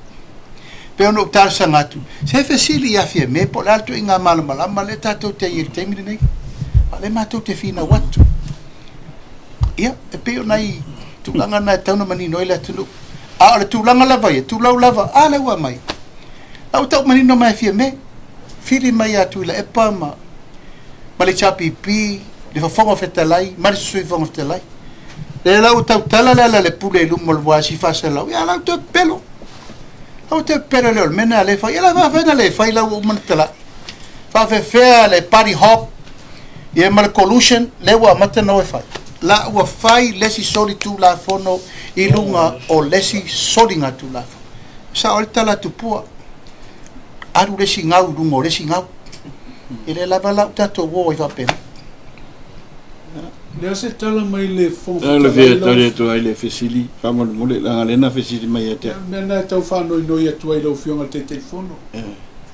Pei ona ou talosaga atu, se fesili ia Fiamē po o le a le tuuaiga malamalama lea tatou te ai i le taimi lenei. A o lea matou te finau atu. Ia, e pei o nai tulaga na e tatau ona manino ai le atunuu. A o le tulaga lava ia, tulau lava, a lea ua aumai. A ua tau manino mai e Fiamē, fili mai ia Tuilaepa ma ma le HRPP, le Fofoga Fetalai ma le Sui Fofoga Fetalai. Lea la ua tautala le ala le pule i luma o le voasi 400, ia la ua toe pepelo. La ua toe pepelo le o le mea lena lea e fai. Ia la faafefea na le fai la ua uma ona talai. Faafefea le party hop ia ma le collusion lea ua amata ona o e fai. La ua fai le isi soli tulafono i luga o le isi soliga tulafono. Sao ai le tala a Tupua, alu le isi gau i luga o le isi gau. E le lava la ua tatou o ai faapena. Le a se tala mai le Fofoga Le Fetalai fia lau tali atu ai le fesili faamolemole leaga lea na fesili mai ia te O au. le mea lena e tau faanoinoi atu ai i lau Afioga i le Taitaifono,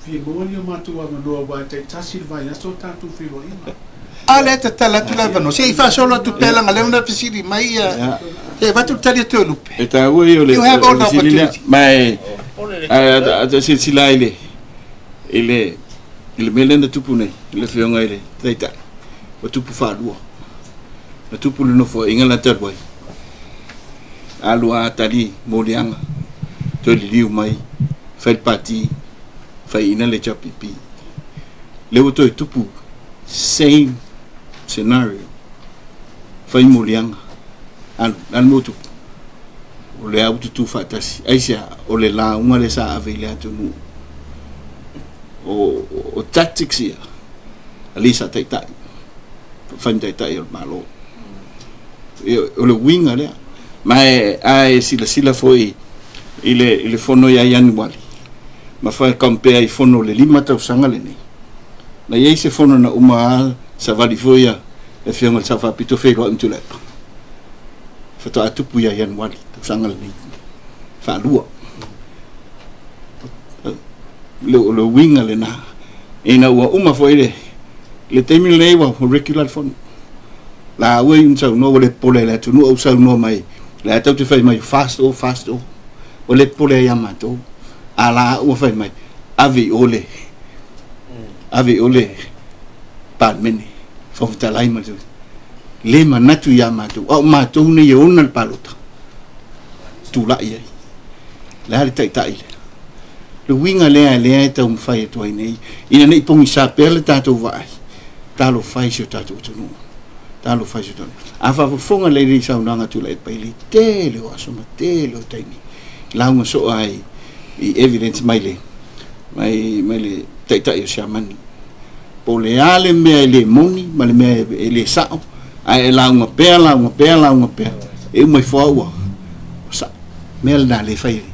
fia maua ni o matou avanoa aua e taitasi le vaiaso o tatou feiloaiga. A lea e tatala atu le avanoa, se i faasolo atu pea leaga lea na fesili mai ia, se i avatu le tali atu e Lupe. E taua ia o le You have all the fesili lea, opportunity. ma e a ta silasila i le i le i le mea lea na tupu nei i le Afioga i le Taitai, ua tupu faalua. Na tupu le nofoaiga la talu ai, alu a tali moliaga, toe liliu mai, fai le pati, faiina le HRPP. Lea ua toe tupu Same scenario. Fai moliaga. Alu, le a le mea ua tupu? O lea ua tutū faatasi. Aisea? O le lauga lea sa ave i le atunuu. O, o tactics ia a le sa taitai, fai ma taitai o le Malo. O le uiga lea. Ma e, a e silasila foi i le, i le fono ia Ianuali, ma fai compare i fono o le 5 tausaga lenei, na i ai se fono na uma a savali foi ia le afioga i le Sao Faapito feiloai ma Tuilaepa. Faatoa tupu ia Ianuali tausaga lenei faalua. Le, o le uiga lena. Ina ua uma foi le, le taimi lenei ua regular le fono. La ua i saunoa ua le popole i le atunuu au saunoa mai le a tau te fai mai fast o fast o. Ua le popole ai ia matou. A la ua fai mai ave i o le ave i o le Palemene, Fofoga Fetalai ma le le manatu ia matou, a o matou nei e ona le palota, tulai ai. Le a le taitai lea? Le uiga lea lea e taumafai atu ai nei, ina ne i pogisa pea le tatou vaai, talofa e i si o tatou atunuu. Talofa i si o tatou. A faafofoga lelei i saunoaga a Tuilaepa i le tele o aso ma tele o taimi, lauga soo ai i evidence mai le mai mai le taitai o Siamani. Po o le a le mea e le moni ma le mea e le sao, ae e lauga pea, lauga pea, lauga pea, e uma ifo lava ua sao. Mea lena lea e fai e le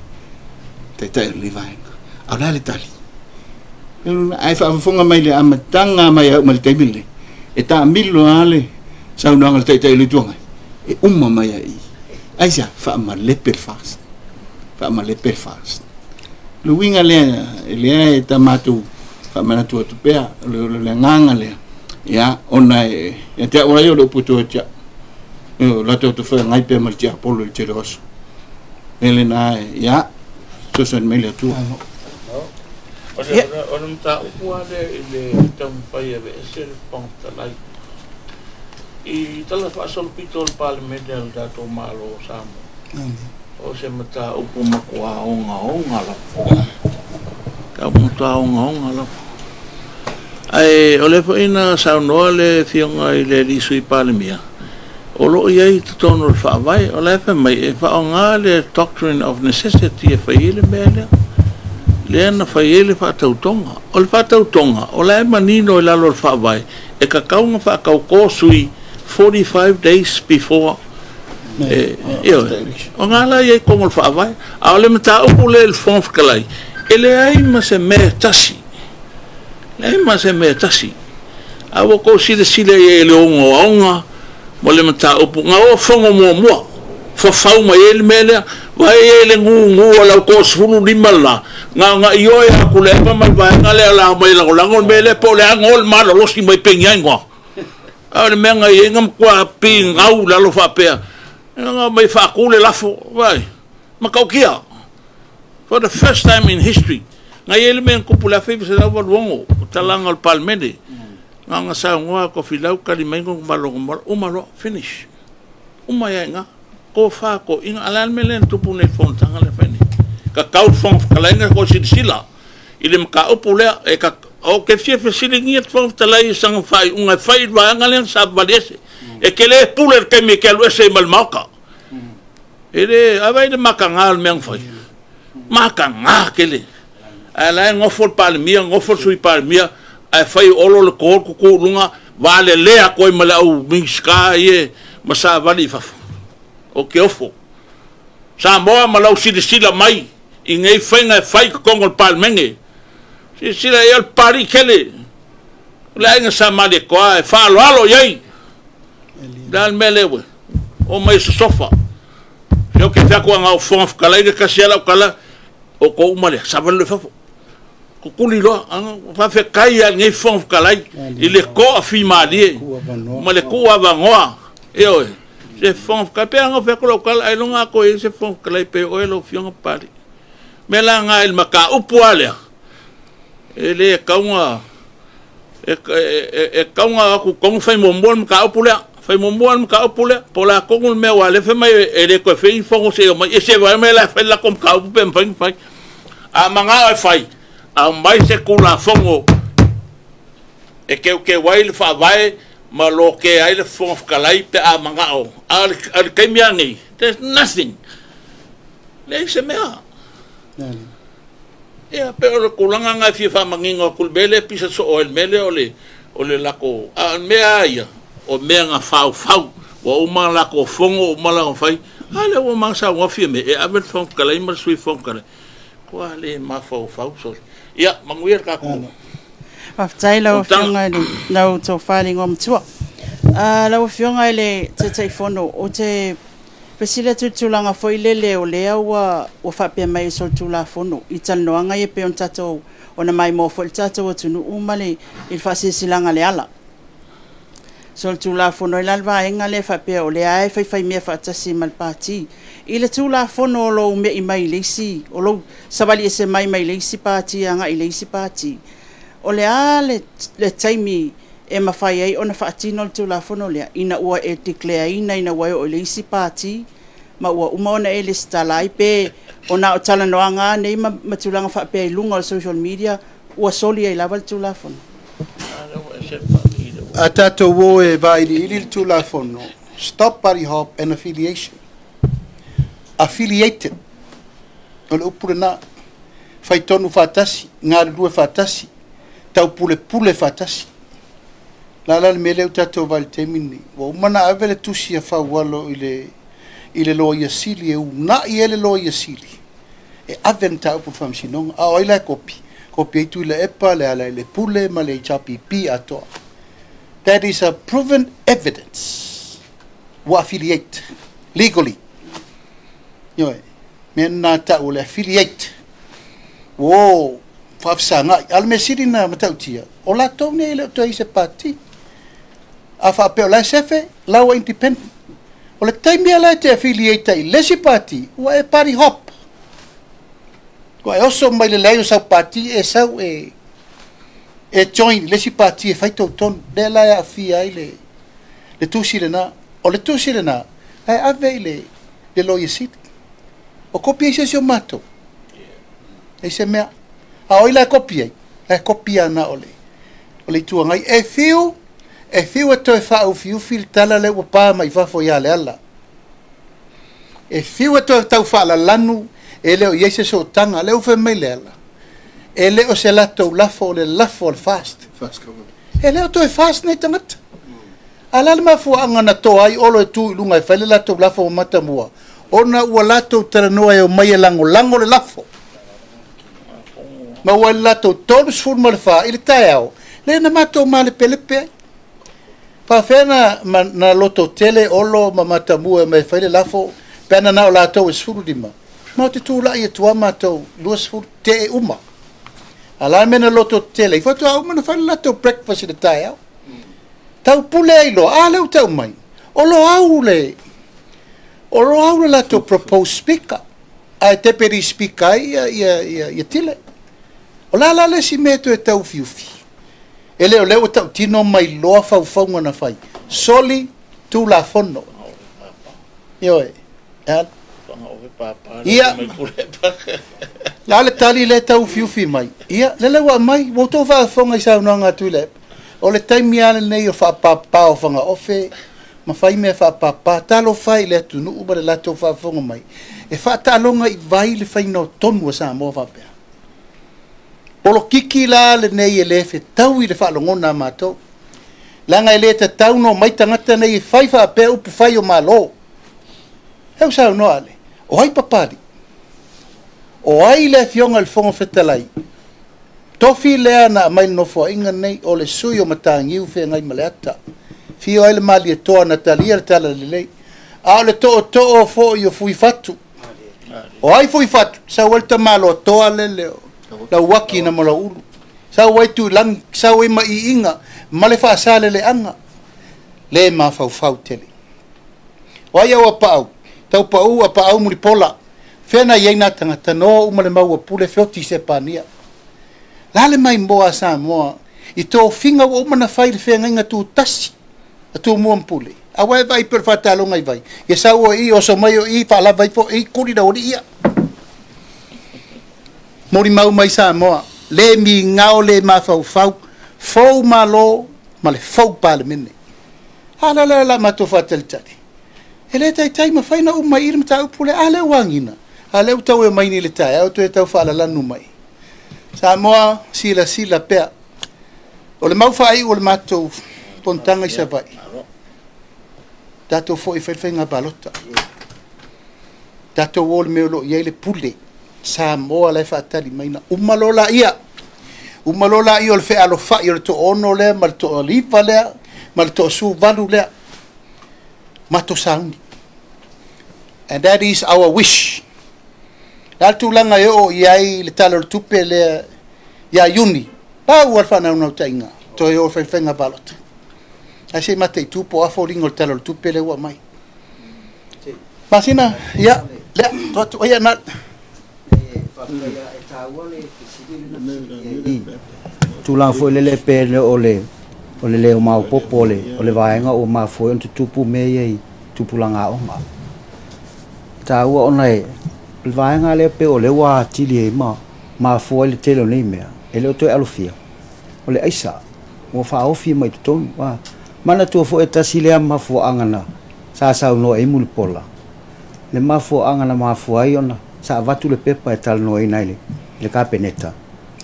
taitai o lenei vaega. A o le a le tali? Ae faafofoga mai le amataga mai au mai le taimi lenei, e taamilo lava le saunoaga a le Taitai o le Itu Agai, e uma mai ai i i. Aisea? Faamalepe le FAST. Faamalepe le FAST. O le uiga lea, lea e ta matou faamanatu atu pea, o le agaga lea, ia, ona e, ia te au lava ia o le upu e toe te au. O latou te feagai pea ma le tiapolo i le tele o aso. Mea lena, ia, fesoasoani mai le Atua. O le, o le mataupu lava lea i le taumafai e aveese le Fofoga Fetalai i tala faasolopito o le Palemene a le tatou Malo o Samoa, o se mataupu matua ogaoga lava. Matua ogaoga lava. Ae o lea foi na saunoa le Afioga i le alii Sui Palemia, o lo o i ai i totonu o le Faavae, o la e fai mai e faaaoga le doctrine of necessity e fai ai le mea lea, lea na fai ai le faatautoga. O le faatautoga, o la e manino i lalo o le Faavae, e tatau ona faatautō sui 45 days before e, ioe, o na la i ai totonu o le Faavae. A o le mataupu lea i le Fofoga Fetalai, e leai ma se mea e tasi, leai ma se mea e tasi. A ua outou silasila i ai i le ogaoga ma le mataupu, na oo fono muamua, fafau mai ai le mea lea, vaai i ai le gugu a lau 35 la, na ona ioe atu le epa ma le vaega lea o le a omai e lagolago le mea lea, po o le a na o le malolosi mai peni ai noa. A o le mea na i ai na matua pigau i lalo faapea, na omai faatu le lafo, vaai, matautia. For the first time in history, na i ai le mea na tupu i le 1986, o talaga o le Palemene, na ona saunoa Tofilau tali mai Malogomala, uma loa, finish. Uma ai lava i ina, tofa toeaiina, a o le a le mea lea na tupu nei i le fonotaga lea e fai nei? Tatau le Fofoga Fetalai ona toe silasila i le mataupu lea. E ou te fia fesiligia le Fofoga Fetalai i sana faaiuga e fai i le vaega lea na savavali ese. E te le pule i le taimi e te alu ese ai ma le Maota. E le, a vaai i le mataga o le mea na fai? Mataga tele. Ae o la e nofo le Palemia, nofo le Sui Palemia, ae fai Olo le call tutu i luga, valelea atu ai ma le au Minisita ia ma savali i fafo. Ou te ofo. Samoa ma lau silasila mai i nei faiga e fai i totonu o le Palemene. Silasila i ai o le Papalii tele, o le aiga Sa Malietoa e faaaloalo i ai. O le a le mea lea ua omai e sosofa. Se ou te fai atu ana Fofoga Fetalai le tasi lava lau tala, o outou uma lea, savali loa i fafo. Tutuli loa, faafetai lava i lenei Fofoga Fetalai i le toafimalie ma le tuuavanoa. Ioe, se Fofoga Fetalai, pei lava ona fai atu lau tala, ailoga a toe i ai se Fofoga Fetalai pei o oe lau Afioga Papalii. O le mea la lena i le mataupu lava lea, e le tatau ona e tatau ona o atu tonu fai muamua le mataupu lea. Fai muamua le mataupu lea, po o le a tonu le mea, aua o lea fai mai e le toe fai ni fono seia omai. Ese vae mai la e fai le latou mataupu pe mafai ona fai. A manao e fai, aumai se Tulafono E keukeu ai le faavae ma lokea ai le Fofoga Fetalai pe a manao. A o le taimi lava lenei, there's nothing. Leai se mea. Ia, pe o le tulaga lena e fia faamanino atu i le mea lea e pisa soo ai i le mea lea o le, o le latou, a o le mea lava ia, o mea na faufau, ua uma ona latou fono, ua uma ona fai, a lea ua uma ona saunoa Fiame e ave le Fofoga Fetalai ma le Sui Fofoga Fetalai. Matua le mafaufau sole. Ia, manuia le tatou Faafetai lau Afioga i le lau tofa i le Igoamatua. Lau Afioga i le Taitaifono, ou te fesili atu i le tulaga foi lele o lea ua faapea mai e solitulafono i talanoaga ia pei ona tatou ona maimoa foi le tatou atunuu ma le i le faasilasilaga a le ala. Solitulafono ai la le vaega lea faapea o lea e faifaimea faatasi ma le Pati. I le Tulafono o lou me'i mai i le isi, o lou savali ese mai mai le isi Pati agai i le isi Pati, o le a le taimi e mafai ai ona faatino le Tulafono lea ina ua e declare-ina ina ua e oo i le isi Pati ma ua uma ona e resitala ai, pe ona o talanoaga lava nei ma tulaga faapea i luga o le social media ua soli ai lava le Tulafono? A tatou o e vailiili le Tulafono, stop party hop and affiliation. Affiliated, o le upu lena, faitonu faatasi, galulue faatasi, taupulepule faatasi. La la le mea lea ua tatou vaai i le taimi lenei, ua uma ona ave le tusi a Faualo i le i le Loia Sili e uunai ai le Loia Sili e ave le mataupu i le Faamasinoga. A o ai la e kopi? Kopi ai Tuilaepa, Lealailepule ma le HRPP atoa. That is a proven evidence ua affiliate legally. Ioe, mea lena tau o le affiliate. Ua o faafesagai. A o le mea sili na matautia, o latou nei e le o toe i se pati. A faapea o la e sefe, la ua independent. O le taimi lava la e te affiliate ai i le isi pati, ua e party hop. Ua e oso mai le leai o sau pati e sau e e join i le isi pati e fai tou tonu. Lea la e aafia ai le le tusi lena. O le tusi lena, la e ave i le le Loia Sili. O kopi ai se isi o matou? Leai se mea. A o ai la e kopi ai? La e kopi lava na o le o le Itu Agai. E fiu, e fiu e toe faaufiufi le tala lea ua pa mai fafo ia Leala. E fiu e toe tau faalalanu e le o i ai se sootaga. Lea ua fai mai Leala, e le o se latou lafo, o le lafo a le FAST. E le o toe FAST nei tagata. A o le a le mafuaaga na toa ai Olo e tu i luga e fai le latou lafo ma Matamua? Ona ua latou talanoa e omai e lagolago le lafo. Maua ai le latou 34 i le taeao, lea na matou malepelepe ai. Faafefea na, na loto tele Olo ma Matamua e omai e fai le lafo pe ana na o latou e 15? Matou te tulai atu lava matou 20 tee uma. A o le a le mea na loto tele ai? Faatoa uma ona fai le latou breakfast i le taeao. Taupule ai loa, a lea ua tau mai, o Loau le, o Loau le latou proposed speaker, ae deputy speaker ai ia, ia, ia, ia Tile. O le a la le isi mea e toe taufiufi? E le o lea ua tautino mai loa faufauga na fai. Soli Tulafono. Ioe. E a? Ia. Le a le tali lea e taufiufi mai? Ia, lele ua aumai. Ua outou faafofoga i saunoaga a Tuilaepa. O le taimi lava lenei o faapapa o Fagaofe ma fai mea faapapa. Talofa e i le atunuu ma le latou faafofoga mai e faataaloga i vai le faiga o tonu a Samoa faapea. Polokiki la lenei e le fetaui le faalogona a matou. Leaga e le tatau ona omai tagata nei e fai faapea upu fai o Malo. Heu saunoa ale, o ai Papalii? O ai le Afioga i le Fofoga Fetalai? Tofi lea na aumai le Nofoaiga lenei, o le sui o Matagiu feagai ma le ata. Fio ai le Malietoa na talia le tala lelei. A o le tootoo foi o Fuifatu. O ai Fuifatu? Sau ai le tamaloa toa lele o Lauaki na Malauulu. Sau ai Tuilagi, sau ai Maiiga ma le Faasaleleaga. Le mafaufau tele. O ai au a Paau? Tau pau a Paau Mulipola. Fea na i ai nā tagata noa uma le mau a Pule feoti i Sepania. La le maimoa a Samoa i tofiga ua uma na fai i le feagaiga tutasi a Tumua ma Pule. Aua e vaai pea o le faataloga i vai. Ia sau o i, oso mai o i, faalava ifo i, kuli lau alii ia. Molimau mai Samoa, le migao le mafaufau, Fou Malo ma le fou Palemene. A la la la matou faatalitali. E le taitai mafai na uma i le mataupu lea. A lea ua agiga. A lea ua tau e mai nei i le taeao toe tau faalalanu mai. Samoa silasila pea. O le mau faaiu o le matou fonotaga i Savaii. Tatou foi e fai le faiga palota. Tatou o le mea o lo o i ai le pule. Samoa la e faatali mai na uma loa laia. Uma loa laia o le fealofai o le toaono lea ma le toaliva lea ma le toasuvalu lea. Matou sauni. And that is our wish. Le a le tulaga e oo i ai le Tala o le Tupe lea ia Iuni, pau lava le faanaunautaiga, toe o e fai le faiga palota. Ae se i mataitu po o a foliga o le Tala o le Tupe lea ua aumai. Masina, ia, lea, tuu atu, ia, na. Tulaga foi lele pe le o le o le le maopoopo o le o le vaega ua mafua ai ona tutupu mea ia i tupulaga aoga. E taua ona e o le vaega lea pei o lea ua atili ai ma mafua ai le tele o nei mea e le o toe alofia o le aisa ua faaofi mai totonu. A manatua foi e tasi lea mafuaaga na sa saunoa ai Mulipola le mafuaaga na mafua ai ona sa avatu le pepa e talanoaina i le i le Kapeneta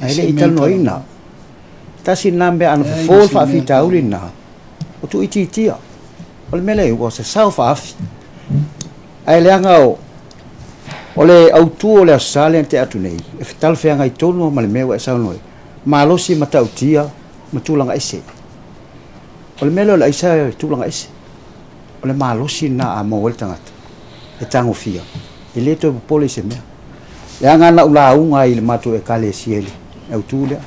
ae le i talanoaina. Tasi lena mea ana fofo le faafitauli lena ua tuuitiitia. O le mea lea ua sasao faafi. Ae leaga o o le autu o le Aso Sa lea na tea atu nei, e talafeagai tonu lava ma le mea ua e saunoa ai, malosi matautia ma tulaga ese. O le mea lea o le aisa e tulaga ese. O le malosi lena a maua ai le tagata e tagofia, e le toe popole i se mea. Leaga na ou lauga ai i le matou Ekalesia i le autu lea.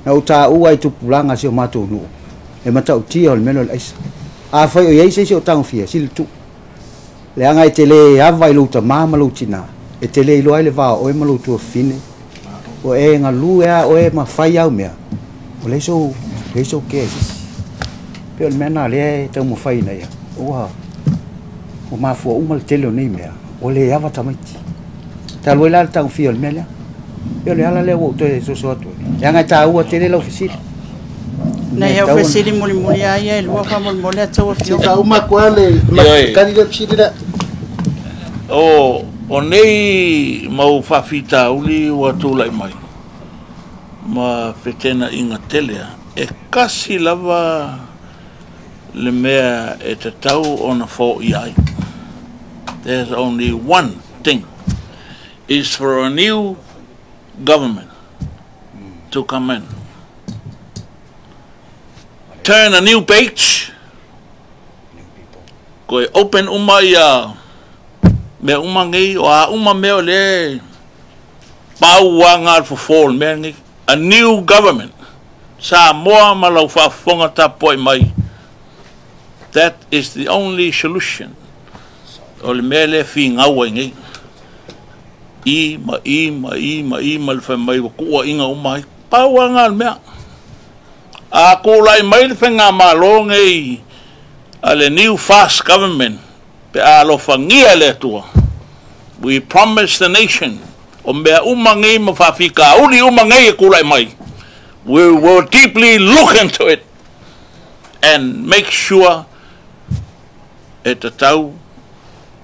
Na ou taua i tupulaga a si o matou nuu, le matautia o le mea lea o le aisa. Afai o i ai se isi o tagofia, sili tuu. Leaga e te le ava i lou tama ma lou tina, e te le iloa ai le va o oe ma lou tuafafine, ua e galue a oe ma fai au mea, ua leai sou, leai sou kea i se isi. Pei o le mea lena lea e taumafai ina ia, ua, ua mafua uma le tele o nei mea, ua le ava tamaiti. Talu ai la le tagofia o le mea lea. Pei o le ala lea ua ou toe soso atu ai, leaga e taua tele lau fesili. Nei au fesili mulimuli a ia e lua faamolemole a tou afioga. Se faauma atu lava le tali lea fesili lea. O o nei mau faafitauli ua tulai mai ma fetenaiga tele a, e kasi lava le mea e tatau ona foia ai. There's only one thing is for a new government to come in. Turn a new page, koe open uma ia mea uma nei, o a uma mea o lea e pau aga le fofo o le mea lenei. A new government, Samoa ma lau faafofoga tapuai mai, that is the only solution o le mea lea e finau ai nei. I ma i ma i ma i ma le fai mai ua tuuaiga uma ai. Pau lava lena o le mea. A tulai mai le faigamalo nei a le new fast government pe a alofagia e le Atua, we promise the nation o mea uma nei ma faafitauli uma nei e tulai mai, we will deeply look into it and make sure e tatau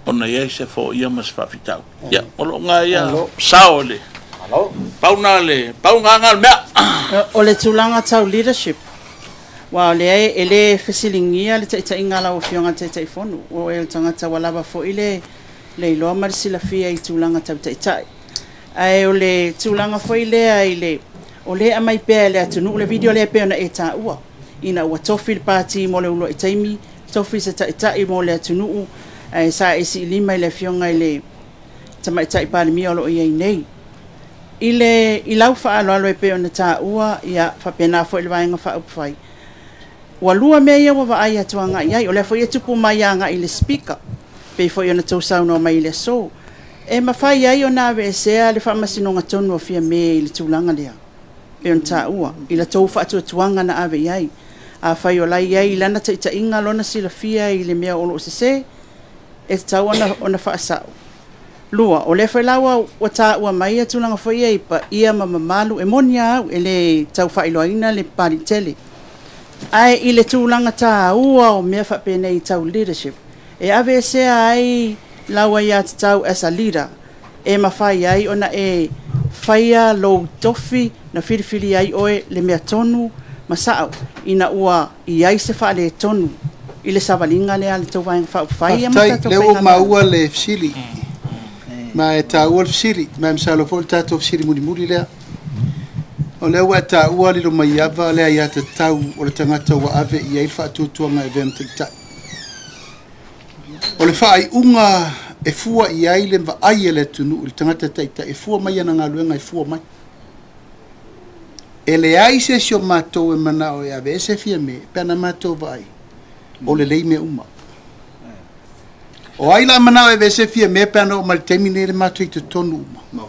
ona i ai se foia ma se faafitauli. Ia, o lou na ia sao i le pau na le pau na na le mea. O le tulaga tau leadership, aua o lea e le fesiligia le taitaiga a lau Afioga i le Taitaifono, o oe o le tagata ua lava foi le le iloa ma le silafia i tulaga tau taitai. Ae o le tulaga foi lea i le o lea e aumai pea e le atunuu le video lea e pei ona e taua, ina ua tofi le Pati mo le uluai taimi, tofi se taitai mo le atunuu, ae sa e siilima i le Afioga i le Tamaitai Palemia o lo o i ai nei. I le i lau faaaloalo e pei ona taua, ia, faapena foi le Vaega Faaupufai, ua lua mea ia ua vaai atu agai i ai. O lea foi e tupu mai agai i le Speaker, pei foi ona tou saunoa mai i le aso. E mafai ai ona aveesea le faamasinoga tonu o Fiame i le tulaga lea, pei ona taua, i la tou faatuatuaga na ave i ai. Afai o la e i ai i lana taitaiga lona silafia i le mea o lo o sese, e tatau ona ona faasao. Lua, o lea foi la ua tāua mai ia tulaga foi ia i paia ma mamalu e moni a au e le tau faailoaina le Papalii tele. Ae i le tulaga tāua o mea faapenei tau leadership, e aveesea ai lau aiatatau as a leader e mafai ai ona e faia lou tofi na filifili ai oe le mea tonu ma sa'o ina ua i ai se faaletonu i le savaliga lea a le tou Vaega Faaupufai ia ma Faafetai, tatou lea ua faigamalo. maua le fesili. Ma e taua le fesili, ma e masalo foi le tatou fesili mulimuli lea. O lea ua e taua Lilomaiava le aiatatau o le tagata ua ave i ai le faatuatuaga e avea ma taitai. O le faaiuga e fua i ai le vaai a le atunuu i le tagata taitai e fua mai ana galuega e fua mai. E leai se isi o matou e manao e aveese Fiame pe ana matou vaai o lelei mea uma. O ai la manao e aveese Fiame pe ana oo mai le taimi lenei le matou i totonu uma.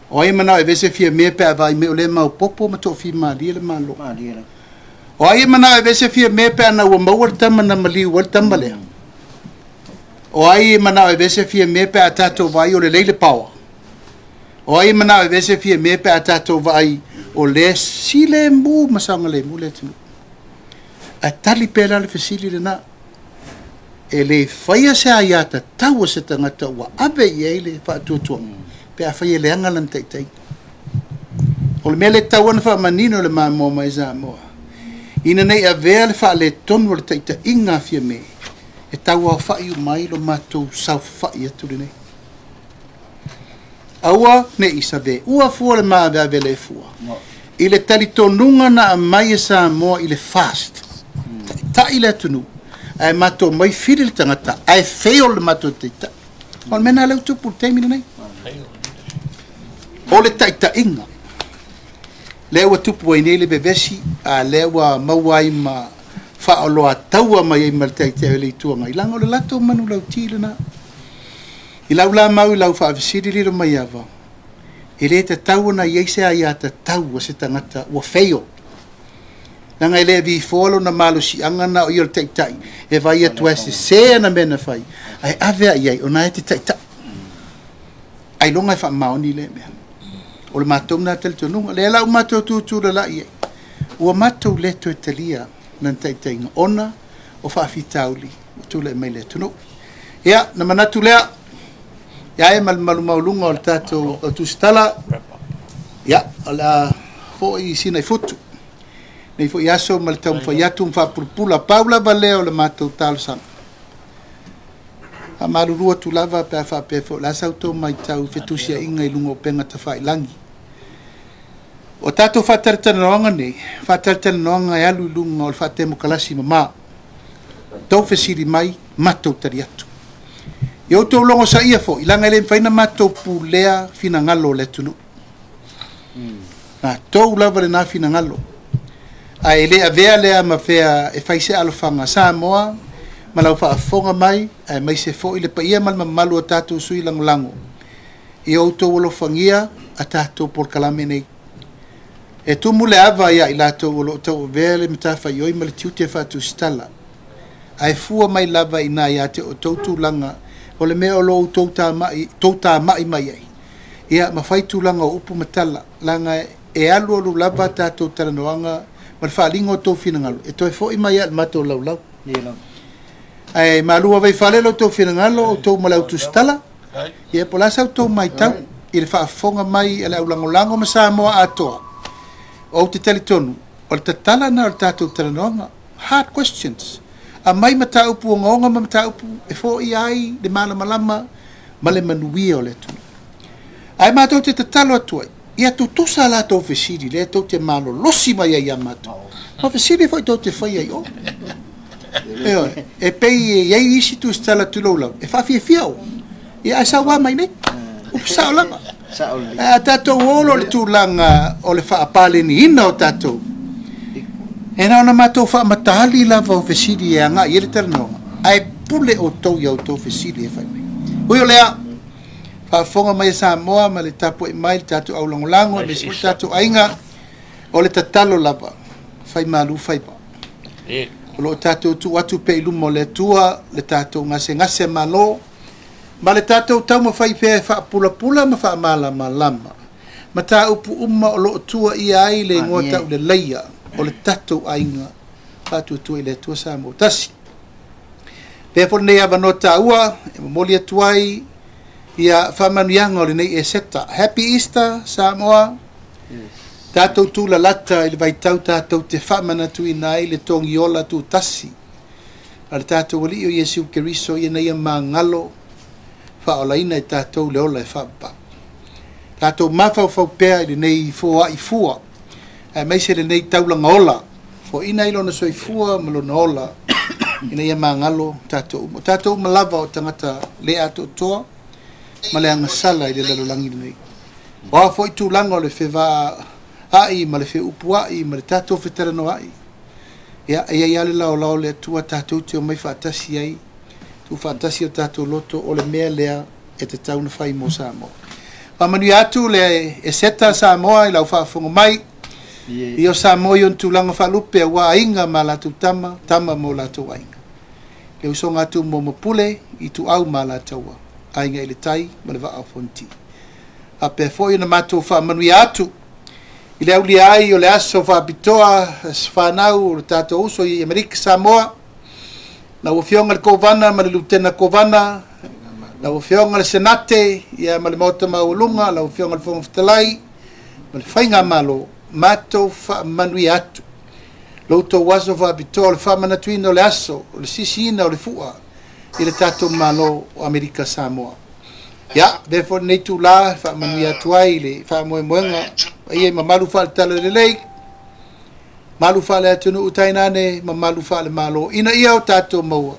O ai e manao e aveese Fiame pe a vaai mai o lea e maopoopo ma toafimalie le Malo. O ai e manao e aveese Fiame pe ana ua maua le tama na maliu ai le tama lea. O ai e manao e aveese Fiame pe a tatou vaai o lelei le power. O ai e manao e aveese Fiame pe a tatou vaai o lea silemu ma saogalemu le atunuu. Ae tali pea la le fesili lena. E le faia se aiatatau a se tagata ua ave i ai le faatuatuaga pe a fai e leaga lana taitaiga. O le mea lea e tatau ona faamanino i le mamoa mai Samoa, ina nei avea le faaletonu o le taitaiga a Fiame e tauaofa'i uma ai lo matou saofafai atu lenei. Aua ne i save ua fua le maaveave le fua i le talitonuga na aumai e Samoa i le FAST. Taitai le atunuu ae matou mai fili le tagata ae fail le matou taitai. O le mea lena lea ua tupu i le taimi lenei. O le taitaiga lea ua tupu ai nei le vevesi, a lea ua maua ai ma faaoloataua mai ai ma le taitai o le Itu Agai, leaga o le latou manulauti lena. I lau la mau i lau faafesili Lilomaiava, e le tatau ona i ai se aiatatau a se tagata ua fail. Leaga e le vifoa lona malosiaga na o ia o le taitai e vaai atu ai sese ana mea na fai, ae ave a i ai ona e te taitai. Ailoga e faamaoni lea mea. O le matou lena talitonuga. Lea la ua matou tutulala'i ai, ua matou le toe talia lana taitaiga ona o faafitauli ua tulai mai le atunuu. Ia, na manatu lea, ia e ma le mamalu maualuga o le tatou tusitala, ia, o le a foi sina i futu. Nei foi aso ma le taumafai atu ma faapulapula, pau lava lea o le matou talosaga. Faamalulu atu lava pe a faapea foi o le a sa outou matau i fetusiaiga i luga o upega tafailagi. O tatou faatalatalanoaga nei, faatalatalanoaga e alu i luga o le faatemokalasi mama. Tou fesili mai, matou tali atu. Ia outou logosaia foi, leaga e le mafai ona matou pulea finagalo o le atunuu. Matou lava lena finagalo. Ae le avea lea ma fea e fai se alofaga Samoa ma lau faafofoga mai, aemaise foi le paia ma le mamalu o tatou sui lagolago. Ia outou alofagia a tatou polokalame nei. E tumu le ava ia i latou o lo o tauavea le matafaioi ma le tiute faatusitala. Ae fua mai lava i ina ia te outou tulaga o le mea o lo outou tamai mai ai. Ia, ma fai tulaga o upu ma tala, leaga e alualu lava tatou talanoaga ma le faaaliga o tou finagalo e toe foi mai ai i le matou laulau. Ae malu ave i fale lo outou finagalo, outou ma le au tusitala, ia po o le a sa outou matau i le faafofoga mai a le aulagolago ma Samoa atoa. Ou te talitonu, o le tatala lena o le tatou talanoaga, hard questions, aumai mataupu ogaoga ma mataupu e foia ai le malamalama ma le manuia o le atunuu. Ae matou te tatalo atu ai, ia tutusa a latou fesili lea tou te malolosi mai ai ia matou, ma fesili foi tou te faia i o. Ioe, e pei e i ai isi tusitala tulou lava, e faafiafia o, ia ae sauā mai nei. Upu sao lava. Ae a tatou o loa i le tulaga o le faapaleniina o tatou, e na ona matou faamataali lava o fesili e agai i ai le talanoaga, ae pule outou i a outou fesili e fai mai. Ui o lea, faafofoga mai e Samoa ma le tapuai mai le tatou aulagolago, aemaise foi le tatou aiga, o le tatalo lava, fai malu faiva. O lo o tatou tuu atu pea i luma o le Atua le tatou gasegase a Malo, Ma le tatou taumafai pea e faapulapula ma faamalamalama mataupu uma o loo tuuaia ai le igoa tauleleia o le tatou aiga Faatuatua i le Atua Samoa Tasi. Avea foi lenei avanoa taua e momoli atu ai ia faamanuiaga o lenei Eseta. Happy Easter Samoa. Tatou tulalata i le vaitau tatou te faamanatuina ai le togiola tutasi a le tatou Alii o Iesu Keriso ina ia magalo faaolaina e tatou le ola e faapapau. Tatou mafaufau pea i lenei foai fua aemaise lenei taulaga ola foaina ai lona soifua ma lona ola ina ia magalo tatou uma. O tatou uma lava o tagata le atoatoa ma le agasala i le lalolagi lenei. O a foi tulaga o le fevaai ma le feupuai ma le tatou fetalanoai, ia, e i ai lava le laolao o le Atua tatou te omai faatasi ai, tuufaatasi o tatou loto, o le mea lea e tatau ona fai mo Samoa. Faamanuia atu le Eseta Samoa i lau faafofoga mai, i o Samoa i ona tulaga faalupe aua aiga ma latou tama, tama ma o latou aiga. Le usoga a Tumua ma Pule, Ituau ma Alataua, Aiga i le Tai ma le Vaa o Fonoti. Faapea foi ona matou faamanuia atu i le aulia ai o le aso faapitoa fanau o le tatou uso i Amerika Samoa, lau Afioga i le Kovana ma le Lutena Kovana, lau Afioga i le Senate ia ma le Maota Maualuga, lau Afioga i le Fofoga Fetalai ma le Faigamalo, matou faamanuia atu lo outou aso faapitoa o le faamanatuina o le aso o le sisiina o le fua i le tatou Malo o Amerika Samoa. Ia, avea foi lenei itulā e faamanuia atu ai i le faamoemoega paia i mamalu faale-talalelei, malu faale-atunuu tainane mamalu faale-Malo, ina ia o tatou maua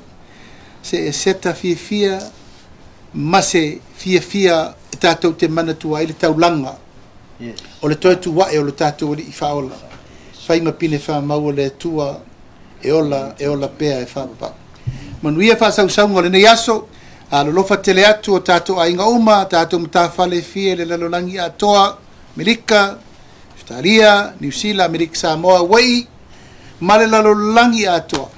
se eseta fiafia ma se fiafia e tatou te manatua ai le taulaga o le toe tuae o lo tatou Alii Faaola, fai ma pine faamau o le Atua e ola, e ola pea e faapapau. Manuia faasausauga o lenei aso, alolofa tele atu o tatou aiga uma, tatou matafale e fia i le lalolagi atoa, Amerika, Ausetalia, Niu Sila, Amerika Samoa, Hawaii, ma le lalolagi atoa.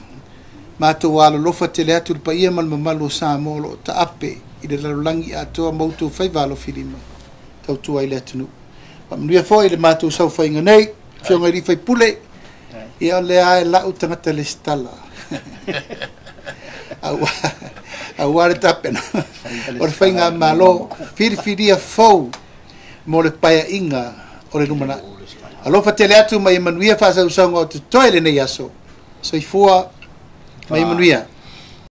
Matou alolofa tele atu i le paia ma le mamalu o Samoa o lo o taape i le lalolagi atoa ma outou faiva alofilima tautua i le atunuu. Faamanuia foi i le matou saofaiga nei, Afioga i alii faipule, ia o lea e lau tagata lesitala. Aua le tapena o le faigamalo filifilia fou mo le paeaiga o le lumanai. Alofa tele atu ma ia manuia faasausauga o totoe lenei aso. Soifua ma ia manuia.